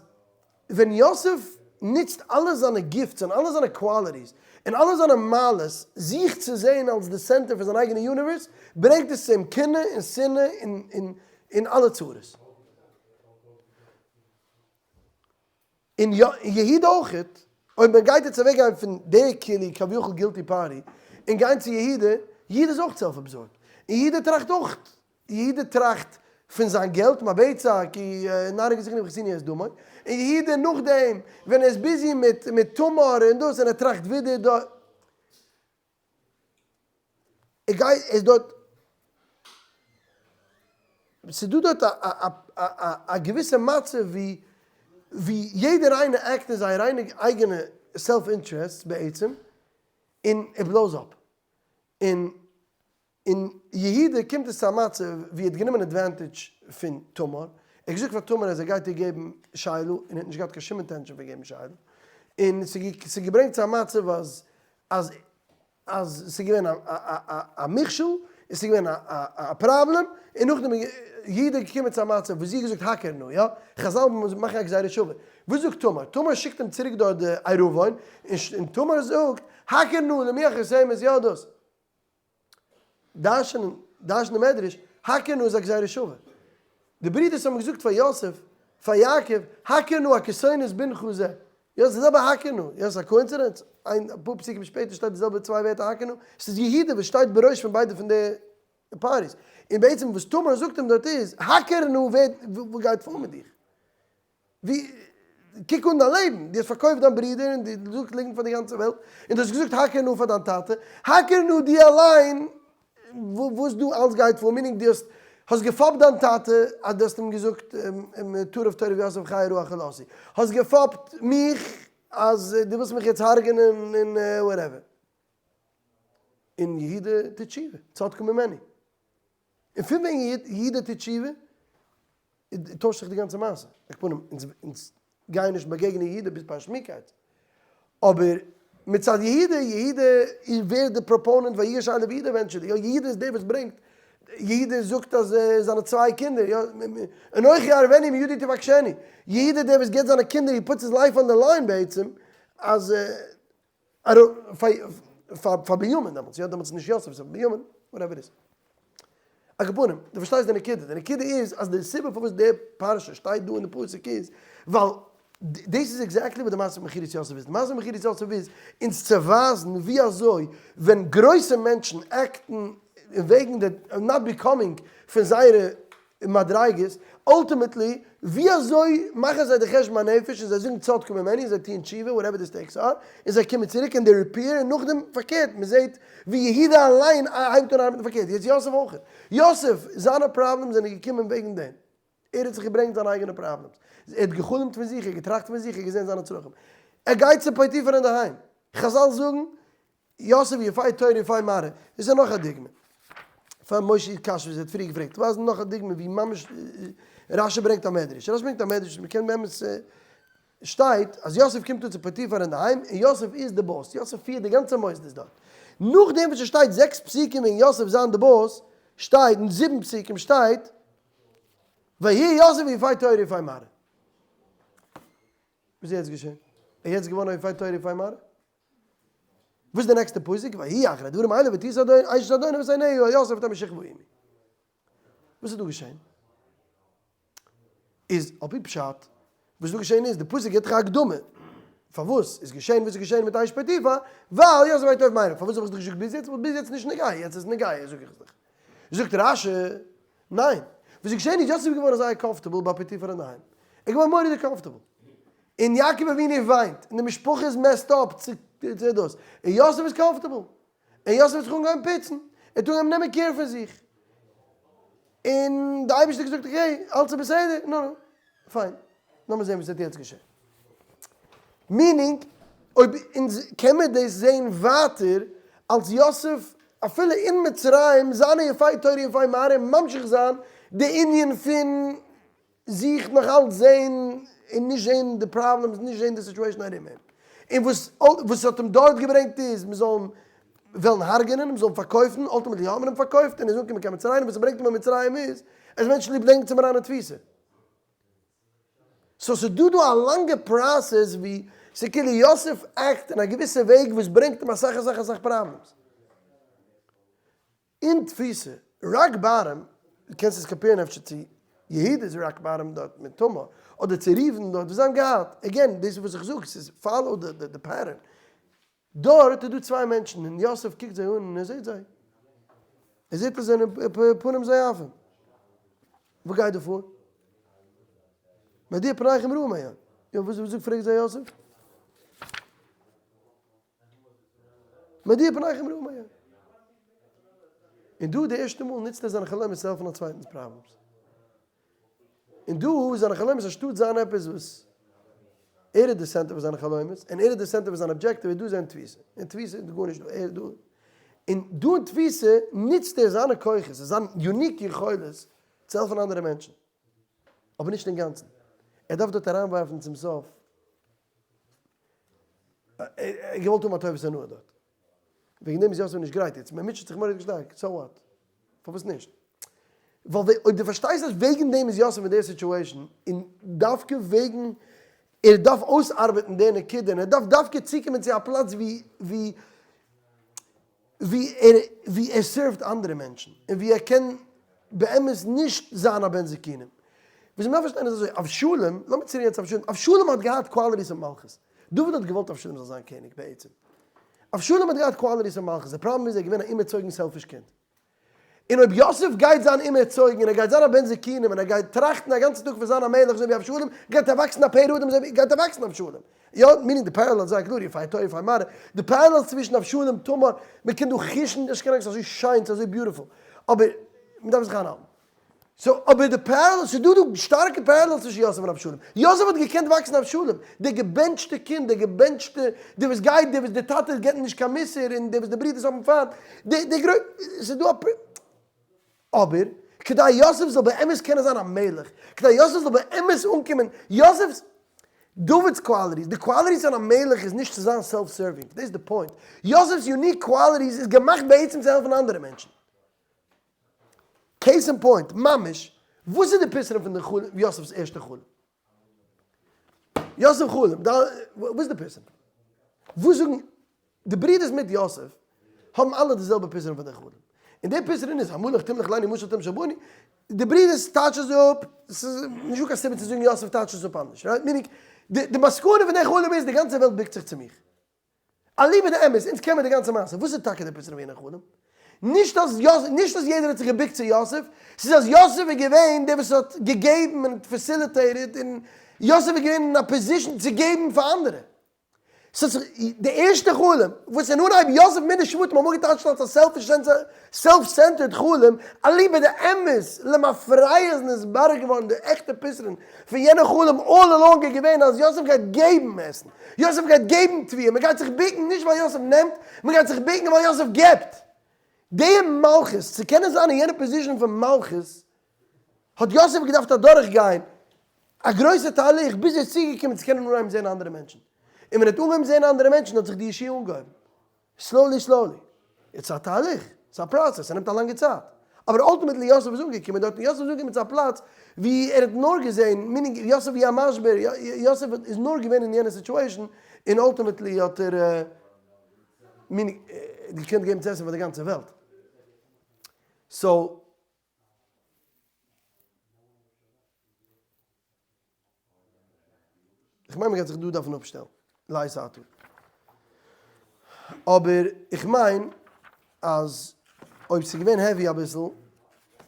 ווען יוסף נוצט אלע זיינע gifts און אלע זיינע qualities און אלע זיינע מעלות זיך צו זען אלס די center פון זיין אייגענע universe, ברענגט עס צו אים קנאה און שנאה און אלע צרות. און יהודה אויכעט, אויב מען גייט יעצט אוועק גיין פון די כאילו כביכול guilty party, און גיין צו יהודה, יהודה איז אויך self absorbed, און יהודה טראכט אויך, יהודה טראכט פון זיין געלט, מה בצע כי נערה זכני וכסיני את דמו, און יהודה נאכדעם ווען ער איז busy מיט מיט תמר און דאס און ער טראכט ווידער דא. ער גייט ער איז דארט ס'איז דא דארט א געוויסע מצב ווי ווי יעדער איינער act אין זייער אייגענע self interest בעצם און ער blows up און און יהודה קומט עס צו א מצב ווי ער האט גענומען advantage פון תמר, ער האט געזאגט פאר תמר אז ער גייט איר געבן שילה און ער האט נישט געהאט קיין שום intention פון געבן שילה און ס'איז געברענגט צו א מצב אז אז אז ס'איז געווען א מכשול, און ס'איז געווען א פראבלעם, און נאכדעם איז יהודה געקומען צו א מצב וואס זי האט געזאגט הכר נא, יא? חזל מאכן א גזירה שווה. וואס זאגט תמר? תמר שיקט אים צוריק דארט די ערבון, און תמר זאגט, הכר נא למי החותמת, יא דאס. דרש'נען, דרש'נט די מדרש, הכר נא איז א גזירה שווה. די ברידערס האבן געזאגט פאר יוסף, פאר יעקב, הכר נא הכתונת בנך זה. יא, ס'איז די זעלבע הכר נא. יא, ס'איז א coincidence? איין פאר פסוקים שפעטער שטייט די זעלבע צוויי ווערטער הכר נא. ס'איז יהודה וואס שטייט בראש פון ביידע פון די parties. און בעצם וואס תמר זאגט אים דארט איז, הכר נא ווער, וואס גייט פאר מיט דיך? ווי, קוק אן דיין לעבן, דו האסט פארקויפט דיין ברודער און דו זאגסט ליגנט פאר די גאנצע וועלט, און דו האסט געזאגט הכר נא פאר דיין טאטע, הכר נא דו אליין וואס דא אלץ גייט פאר, meaning דו האסט האסט געפאפט דיין טאטע אז דו האסט אים געזאגט טרף טורף יוסף חיה רעה אכלתי, האסט געפאפט מיך אז דו ווילסט מיך יעצט הרג'נען און whatever. און יהודה טוט תשובה, צדקה ממני. און פון ווען יהודה טוט תשובה, טוישט זיך די גאנצע מעשה. על כל פנים, אונז גייען נישט באגעגענען יהודה ביז פרשת מקץ. אבער מצד יהודה, יהודה ווערט די proponent ויגש אליו יהודה eventually. יא, יהודה איז דער וואס ברענגט, יהודה זאגט אז זיינע צוויי קינדער, יא, אנכי אערבנו מידי תבקשני. יהודה איז דער וואס גיבט זיינע קינדער, he puts his life on the line בעצם, אז פאר בנימין דעמאלטס, יא דעמאלטס איז נישט יוסף ס'איז בנימין, whatever איז. על כל פנים, דו פארשטייסט די נקודה, די נקודה איז אז די סיבה פארוואס די פרשה שטייט דא אין די פסוק איז ווייל דאס איז exactly וואס די מעשה מיט מכירת יוסף איז, די מעשה מיט מכירת יוסף איז אונז צו ווייזן ווי אזוי ווען גרויסע מענטשן act ן וועגן די not becoming פון זייערע מדריגות, ultimately ווי אזוי מאכן זיי די חשבון הנפש און זיי זאגן צדקו ממני און זיי טוען תשובה whatever the stakes are, און זיי קומען צוריק און they repair און נאכדעם פארקערט מען זעט ווי יהודה אליין הייבט אן ארבעטן פארקערט, יעצט יוסף אויך, יוסף זיינע problems זענען געקומען וועגן דעם, ער האט זיך געברענגט זיינע אייגענע problems, ער האט גע'חלומ'ט פון זיך, ער האט געטראכט פון זיך, ער האט געזען זיינע צרכים, ער גייט צו פוטיפר אינדערהיים, חזל זאגן יוסף יפה תואר יפה מראה, דאס איז נאך א דוגמא. פאר משה קשיא וואס ער האט פריער געפרעגט, ווייז נאך א דוגמא ווי ממש רשי ברענגט א מדרש, רשי ברענגט א מדרש, מען קען באמת שטייט אז יוסף קומט אן צו פוטיפר אינדערהיים און יוסף איז די boss, יוסף פירט די גאנצע מוסדות דארט. נאכדעם וואס עס שטייט זעקס פסוקים וועגן יוסף זיין די boss, שטייט אין זיבן פסוקים שטייט ויהי יוסף יפה תואר יפה מראה. וואס איז יעצט געשען? ער איז יעצט געווארן א יפה תואר יפה מראה? וואס איז די נעקסטע פסוק? ויהי אחרי הדברים האלה ותשא אדון אשת אדונו את עיניה אל יוסף ותאמר שכבה עמי. וואס איז דא געשען? איז על פי פשט וואס איז דא געשען איז די פסוק גיבט דאך א הקדמה פארוואס איז געשען וואס איז געשען מיט אשת פוטיפר ווייל יוסף היה טוב מעיניו פארוואס האב איך עס דיך געזאגט ביז יעצט ווייל ביז יעצט נישט נוגע יעצט איז נוגע זאג איך עס דיך זאגט רשי ניין וואס איז געשען איז יוסף איז געווארן זייער comfortable ביי פוטיפר אינדערהיים ער איז געווארן מורא'דיג comfortable און יעקב אבינו וויינט, און די משפחה איז messed up צו דאס, און יוסף איז comfortable, און יוסף האט זיך אנגעהויבן פוצן, ער האט אנגעהויבן נעמען care פון זיך, און די אייבערשטער האט געזאגט okay, אלץ איז בסדר, נו נו, פיין, לאמיר זען וואס וועט יעצט געשען. meaning, אויב אונז קען מיר דאס זען ווייטער, אלס יוסף אפילו אין מצרים, זיינע יפי תואר יפי מראה, ממשיך זיין די ענין פון זיך נאך אלץ זעהן און נישט זעהן די problems, נישט זעהן די situation ארום אים. און וואס וואס האט אים דארט געברענגט איז מען זאל אים וועלן הרג'ענען, מען זאל אים פארקויפן, ultimately האט מען אים פארקויפט און ער איז אנגעקומען קיין מצרים, וואס ס'ברענגט אים אין מצרים איז אז מענטשן ליב ברענגן צו אים אריין אין תפיסה. so ס'איז דא דא א לאנגע process ווי ס'כאילו יוסף act אין א געוויסע וועג וואס ברענגט אים אסאך אסאך אסאך problems. אין תפיסה, rock bottom, דו קענסט עס compare ן אפשר צו יהודה'ס rock bottom דארט מיט תמר, אדער צו ראובן דארט וואס זיי האבן געהאט, again דאס איז וואס איך זאג, ס'איז follow the pattern, דארט איז דא צוויי מענטשן און יוסף קוקט זיי אן און ער זעט זיי, ער זעט אז זיי זענען פנים זועפים, וואס גייט דא פאר? מדוע פניכם רעים היום? יא וואס זאגט פרעגט זיי יוסף? מדוע פניכם רעים היום. און דא די ערשטע מאל נוצט ער זיינע חלומות צו העלפן א צווייטנס problems. און דא זיינע חלומות אנשטאט זיין עפעס וואס ער איז די center פון זיינע חלומות און ער איז די center פון זיין objective איז דא זיין תפיסה. אין תפיסה איז גארנישט דא, ער איז דא. און דא אין תפיסה נוצט ער זיינע כוחות, זיין unique יכולת צו העלפן אנדערע מענטשן. אבער נישט אינגאנצן. ער דארף דארט אריינווארפן צום סוף. ער האט געוואלט האבן א טובת הנאה דארט. וועגן דעם איז יוסף נישט גרייט יעצט. מען מוטשעט זיך מורא'דיג שטארק. so what? פארוואס נישט? ווייל אויב דו פארשטייסט אז וועגן דעם איז יוסף אין דער situation, און דווקא וועגן ער דארף אויסארבעטן די נקודה, און ער דארף דווקא צוקומען צו א פלאץ ווי ווי. ווי ער ווי ער serve ט אנדערע מענטשן און ווי ער קען באמת נישט זיין א בן זקונים. וואס מ'דארף פארשטיין איז אזוי, אבשלום, לאמיר צוריק גיין צו אבשלום, אבשלום האט געהאט qualities פון מלכות, דוד האט געוואלט אבשלום זאל זיין קעניג בעצם, אבשלום האט געהאט qualities פון מלכות, די פראבלעם איז ער איז געווען א אומערצויגן selfish קינד. און אויב יוסף גייט זיין אומערצויגן און ער גייט זיין א בן זקונים און ער גייט טראכטן א גאנצן טאג פון זיין א מלך אזוי ווי אבשלום, גייט ער וואקסן א פרא אדם אזוי ווי גייט ער וואקסן אבשלום. יא, meaning די parallel איז זייער קלאר, יפה תואר יפה מראה, די parallels צווישן אבשלום, תמר, מען קען דא חוש'ן, נישט קיין אנגסט, אזוי שיין, ס'איז אזוי beautiful, אבער מען דארף זיך איינהאלטן. so אבער די parallel, ס'איז דא דא שטארקע parallels צווישן יוסף און אבשלום. יוסף האט געקענט וואקסן אבשלום, דער געבענטשטע קינד, דער געבענטשטע, דער וואס גייט, דער וואס דער טאטע געבט אים נישט קיין מוסר, און דער וואס די ברידערס האבן פיינט, דער דער גרוי, ס'איז דא א פ. אבער, כדי יוסף זאל באמת קענען זיין א מלך, כדי יוסף זאל באמת אנקומען, יוסף'ס, דוד'ס qualities, די qualities פון א מלך איז נישט צו זיין self serving, דאס איז די point. יוסף'ס unique qualities איז געמאכט בעצם צו העלפן אנדערע מענטשן. case in point, ממש, וואס איז די פתרון פון די חלום, יוסף'ס ערשטע חלום? יוסף חלום, וואס איז די פתרון? וואס זאגן די ברידערס מיט יוסף האבן אלע די זעלבע פתרון פון די חלום, און די פתרון איז המלך תמלך עלינו משל תמשל בנו, די ברידערס טייטשן עס אפ, ס'איז נישטא קיין סיבה צו זאגן יוסף טייטשט עס אפ אנדערש, right? meaning, די מסקנא פון די חלום איז די גאנצע וועלט בוקט זיך צו מיך. אליבא דאמת, אונז קען מיר די גאנצע מעשה, וואס איז טאקע די פתרון פון יענע חלום? נישט אז יוסף, נישט אז יעדער האט זיך געבוקט צו יוסף, ס'איז אז יוסף איז געווען דער וואס האט געגעבן און facilitated, און יוסף איז געווען אין א position צו געבן פאר אנדערע. ס'האט זיך, די ערשטע חלום, וואס אין אנהייב יוסף מיט די שבטים האבן אפגעטייטשט אלס א selfish self centered חלום, אליבא דאמת, למפרע איז נתברר געווארן די עכטע פתרון פון יענע חלום all along איז געווען אז יוסף גייט געבן עסן, יוסף גייט געבן תבואה, מען גייט זיך בוקן נישט ווייל יוסף נעמט, מען גייט זיך בוקן ווייל יוסף געבט. די מלכות, צו קענען זיין אין יענע position פון מלכות, האט יוסף געדארפט אדורך גיין א גרויסע תהליך ביז ער איז צוגעקומען צו קענען אנהייבן זען אנדערע מענטשן. און ווען ער האט אנגעהויבן זען אנדערע מענטשן האט זיך די ישועה אנגעהויבן. slowly slowly. איטס א תהליך, ס'איז א process, ס'נעמט א לאנגע צייט. אבער ultimately יוסף איז אנגעקומען דארט און יוסף איז אנגעקומען צו א פלאץ ווי ער האט נאר געזען, meaning יוסף ווי א משבר, יוסף איז נאר געווען אין יענע situation און ultimately האט ער meaning געקענט געבן צו עסן פאר די גאנצע וועלט. so. איך מיין מ'גייט זיך דא דארפן אפשטעלן לעת עתה. אבער איך מיין אז אויב ס'איז געווען heavy אביסל,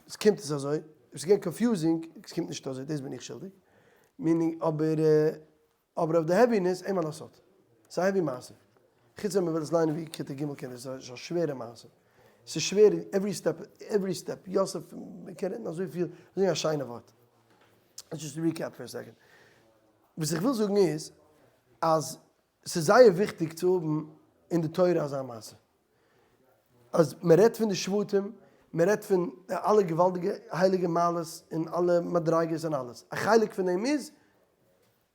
עס קומט עס אזוי, אויב ס'איז געווען confusing, עס קומט נישט אזוי, דאס בין איך שולדיג. meaning אבער אבער אויף די heaviness, אין מה לעשות. ס'איז א heavy מעשה. חוץ ווען מ'וויל עס ליינען ווי כיתה ג' קינדער, ס'איז א שווערע מעשה. ס'איז שווער every step, every step. יוסף, מ'קען רעדן אזויפיל, זאגן א שיינע ווארט. let's just recap for a second. וואס איך וויל זאגן איז, אז ס'איז זייער וויכטיג צו האבן אין די תורה אזא מעשה. אז מען רעדט פון די שבטים, מען רעדט פון אלע געוואלדיגע הייליגע מעלות און אלע מדריגות און אלעס. א חלק פון דעם איז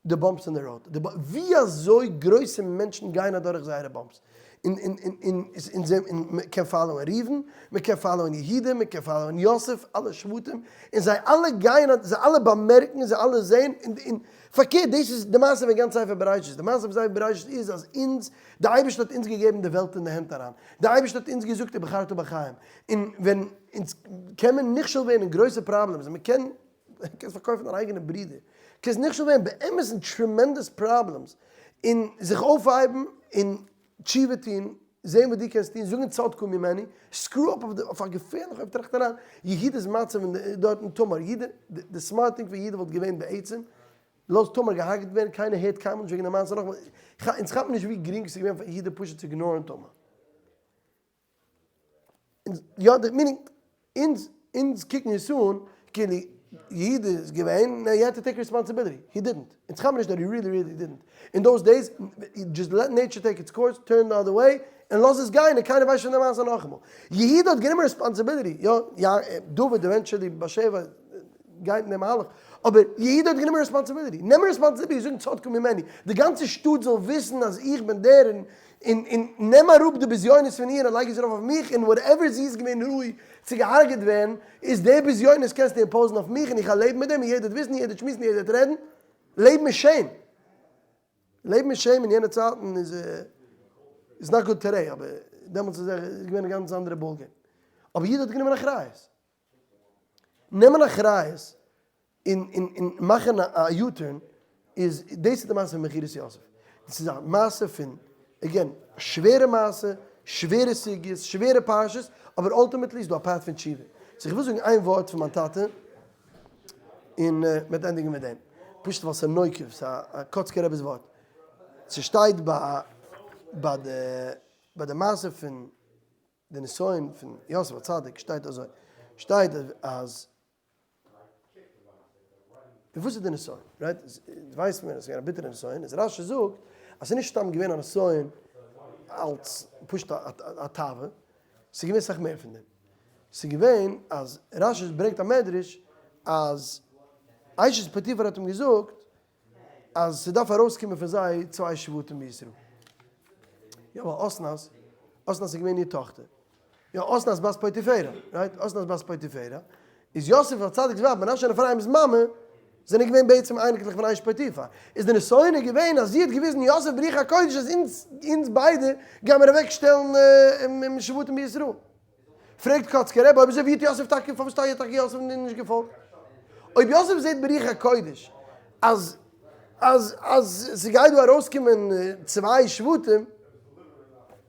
די bumps אין די road, די ווי אזוי גרויסע מענטשן גייען אדורך זייערע bumps, און און און און און זיי און מען קען follow ען ראובן, מען קען follow ען יהודה, מען קען follow ען יוסף, אלע שבטים, און זיי אלע גייען זיי אלע באמערקן, זיי אלע זעהן, און און פארקערט דאס איז די מעשה פון גאנץ ספר בראשית, די מעשה פון ספר בראשית איז אז אונז, די אייבערשטער האט אונז געגעבן די וועלט אין די הענט אריין, די אייבערשטער האט אונז געזאגט ובחרת בחיים, און ווען אונז קען מען נכשל ווערן אין גרויסע problems, און מען קען קענסט פארקויפן דיין אייגענע ברודער, קענסט נכשל ווערן באמת אין tremendous problems, און זיך אויפהייבן און תשובה טון, זען וואס דו קענסט טון, זאגן צדקה ממני, screw up אויף א געפערליכע אויב טראכט אריין, יהודה'ס מצב אין דארט אין תמר, יהודה, די smart thing פון יהודה וואלט געווען בעצם, לאז תמר געהארגעט ווערן, קיינער הערט קיינמאל נישט וועגן די מעשה נאכאמאל, אונז כאפן נישט ווי גרינג ס'איז געווען פאר יהודה פשוט צו ignore ן תמר. יא די meaning אונז אונז קוקן עס אן כאילו יהודה איז געווען he had to take responsibility he didn't אונז כאפן נישט that he really really didn't אין those days just let nature take its course turn the other way און לאז עס גיין און קיינער ווייסט שוין די מעשה נאכאמאל יהודה האט גענומען responsibility יא יא דוד eventually בת שבע גייט אין די מהלך אבער יהודה האט גענומען responsibility נעם responsibility זאגן צדקה ממני די גאנצע שטאט זאל וויסן אז איך בין דער און און און נעם אראפ די בזיונות פון איר און לייג עס ארויף אויף מיך, און whatever זי איז געווען ראוי צו געהארגעט ווערן, איז די בזיונות קענסטו impose ן אויף מיך און איך וועל לעבן מיט דעם און יעדער וועט וויסן און יעדער וועט שמועסן און יעדער וועט רעדן. לעבן מיט shame. לעבן מיט shame אין יענע צייטן איז איז not good today אבער. דעמאלטס איז ער געווען א גאנץ אנדערע ball game. אבער יהודה האט גענומען אחריות. נעמען אחריות און און און מאכן א U-turn איז דאס איז די מעשה פון מכירת יוסף. דאס איז א מעשה פון again שווערע מעשה, שווערע סוגיות, שווערע פרשות, אבער ultimately איז דא א path פון תשובה. so איך וויל זאגן איין ווארט פון מיין טאטע און מ'וועט ענדיגן מיט דעם. פשוט ווייל ס'איז נוקב, ס'איז א קאצקער רבי'ס ווארט. ס'שטייט ביי ביי די ביי די מעשה פון די נסיון פון יוסף הצדיק שטייט אזוי, שטייט אז און וואס איז די נסיון? right? ווייסט מען אז ס'איז געווען א ביטערע נסיון, איז רש"י זאגט אז ס'איז נישט סתם געווען א נסיון אלס פשוט א תאווה, ס'איז געווען סאך מער פון דעם. ס'איז געווען אז רש"י ברענגט א מדרש אז אשת פוטיפר האט אים געזאגט אז ס'דארף ארויסקומען פון זיי צוויי שבטים בישראל. יא ווייל אסנת, אסנת איז געווען איר טאכטער. יא אסנת בת פוטיפרע, right? אסנת בת פוטיפרע, איז יוסף הצדיק'ס ווייב מנשה און אפרים'ס מאמע, זענען געווען בעצם אייניקלעך פון אשת פוטיפר. איז די נסיון איז געווען אז זי האט געוויזן יוסף ברוח הקודש אז אונז, אונז ביידע גיימער אוועק שטעלן שבטים בישראל. פרעגט קאצקער רבי אויב אזוי ווי האט יוסף טאקע פארוואס האט טאקע יוסף נישט געפאלגט? אויב יוסף זעט ברוח הקודש אז אז אז ס'גייט דא ארויסקומען צוויי שבטים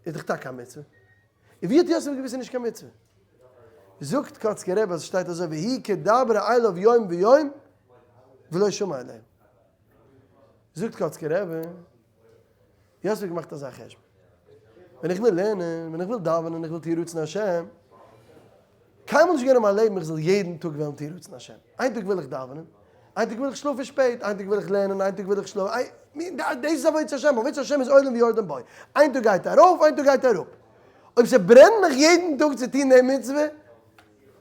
איז דאך טאקע א מצוה. און ווי האט יוסף געוואוסט ס'איז נישט קיין מצוה? זאגט קאצקער רבי אז עס שטייט אזוי ויהי כדברה אליו יום ויום ולא שמע אליה. זאגט קאצקער רבי, יוסף האט געמאכט אזא חשבון, ווען איך וויל לערנען, ווען איך וויל דאווענען, איך וויל טון רצון השם, קיינמאל נישט געווען אין מיין לעבן איך זאל יעדן טאג וועלן טון רצון השם. איין טאג וויל איך דאווענען, איין טאג וויל איך שלאפן שפעט, איין טאג וויל איך לערנען, איין טאג וויל איך שלאפן, דאס איז עבודת השם, עבודת השם איז עולים ויורדים בו, איין טאג גייט ארויף, איין טאג גייט אראפ. אויב ס'ברענט מיך יעדן טאג צו טון די מצוה,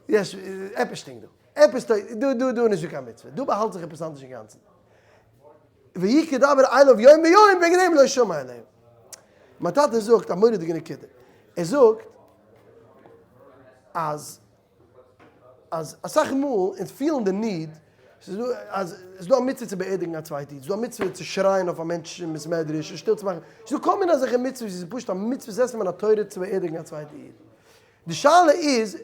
יש, עפעס שטינקט דא, עפעס טויג, דא דא דא איז נישטא קיין מצוה, דא באהאלט זיך עפעס אנדערש אינגאנצן. ויהי כדבר אליו יום ויום, וועגן דעם לא שמע אליהם. מיין טאטע זאגט א מורא'דיגע נקודה, ער זאגט אז אז אסאך מאל אונז פילן די need, ס'איז דא אז ס'איז דא א מצוה צו באערדיגן א צווייטע איד, ס'איז דא א מצוה צו שרייען אויף א מענטש אין בית מדרש און שטיל צו מאכן, ס'איז דא כל מיני אזעלכע מצוות וואס איז פשוט א מצוות עשה מן התורה צו באערדיגן א צווייטע איד. די שאלה איז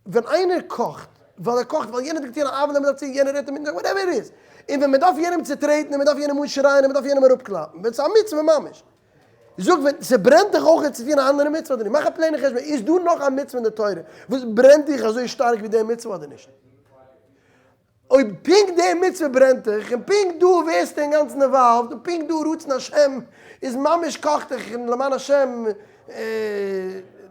ווען איינער קאכט ווייל ער קאכט ווייל יענער האט געטון א עוולה און מ'דארף צו יענער רעדט אים מיט whatever it is, און ווען מ'דארף יענעם צוטרעטן און מ'דארף יענעם אנשרייען און מ'דארף יענעם אראפקלאפן, ווען ס'איז א מצוה ממש. זאג ווען ס'ברענט דיך אויך צו טון א אנדערע מצוה אדער נישט? מאך א plain חשבון, איז דא נאך א מצוה אין די תורה וואס ברענט דיך אזוי שטארק ווי די מצוה אדער נישט? אויב פונקט די מצוה ברענט דיך, און פונקט דא ווערסטו אינגאנצן involved, און פונקט דא רצון השם איז ממש קאכט דיך, און למען השם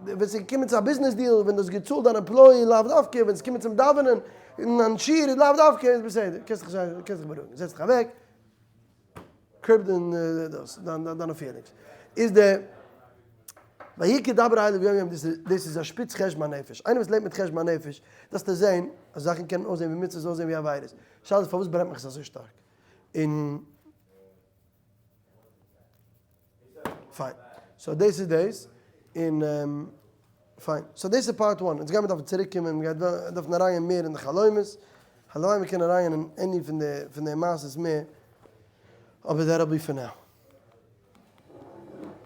ווען ס'איז געקומען צו א business deal, ווען דו האסט געצאלט דיין employee לאו דווקא, ווען ס'איז געקומען צום דאווענען און אן שיעור איז לאו דווקא, איז בסדר, קענסט דיך בארואיגן, זעץ דיך אוועק, curb דאס, דיינע feelings. איז די ויהי כדברה אליו יום יום, דאס איז א שפיץ חשבון הנפש. איינער וואס לעבט מיט חשבון הנפש, דארפסטו זען אז זאכן קענען אויסזען ווי מצוות אויסזען ווי עבירות. שאלה איז פארוואס ברענט מיך עס אזוי שטארק? און פיין. so דאס איז דאס. און פיין. so דאס איז part one. אונז גיימיר דארפן צוריק קומען, מ'גייט דארפן אריינגיין מער אין די חלומות. הלוואי מ'קען אריינגיין אין any פון די פון די מעשות מער. אבער that'll be for now.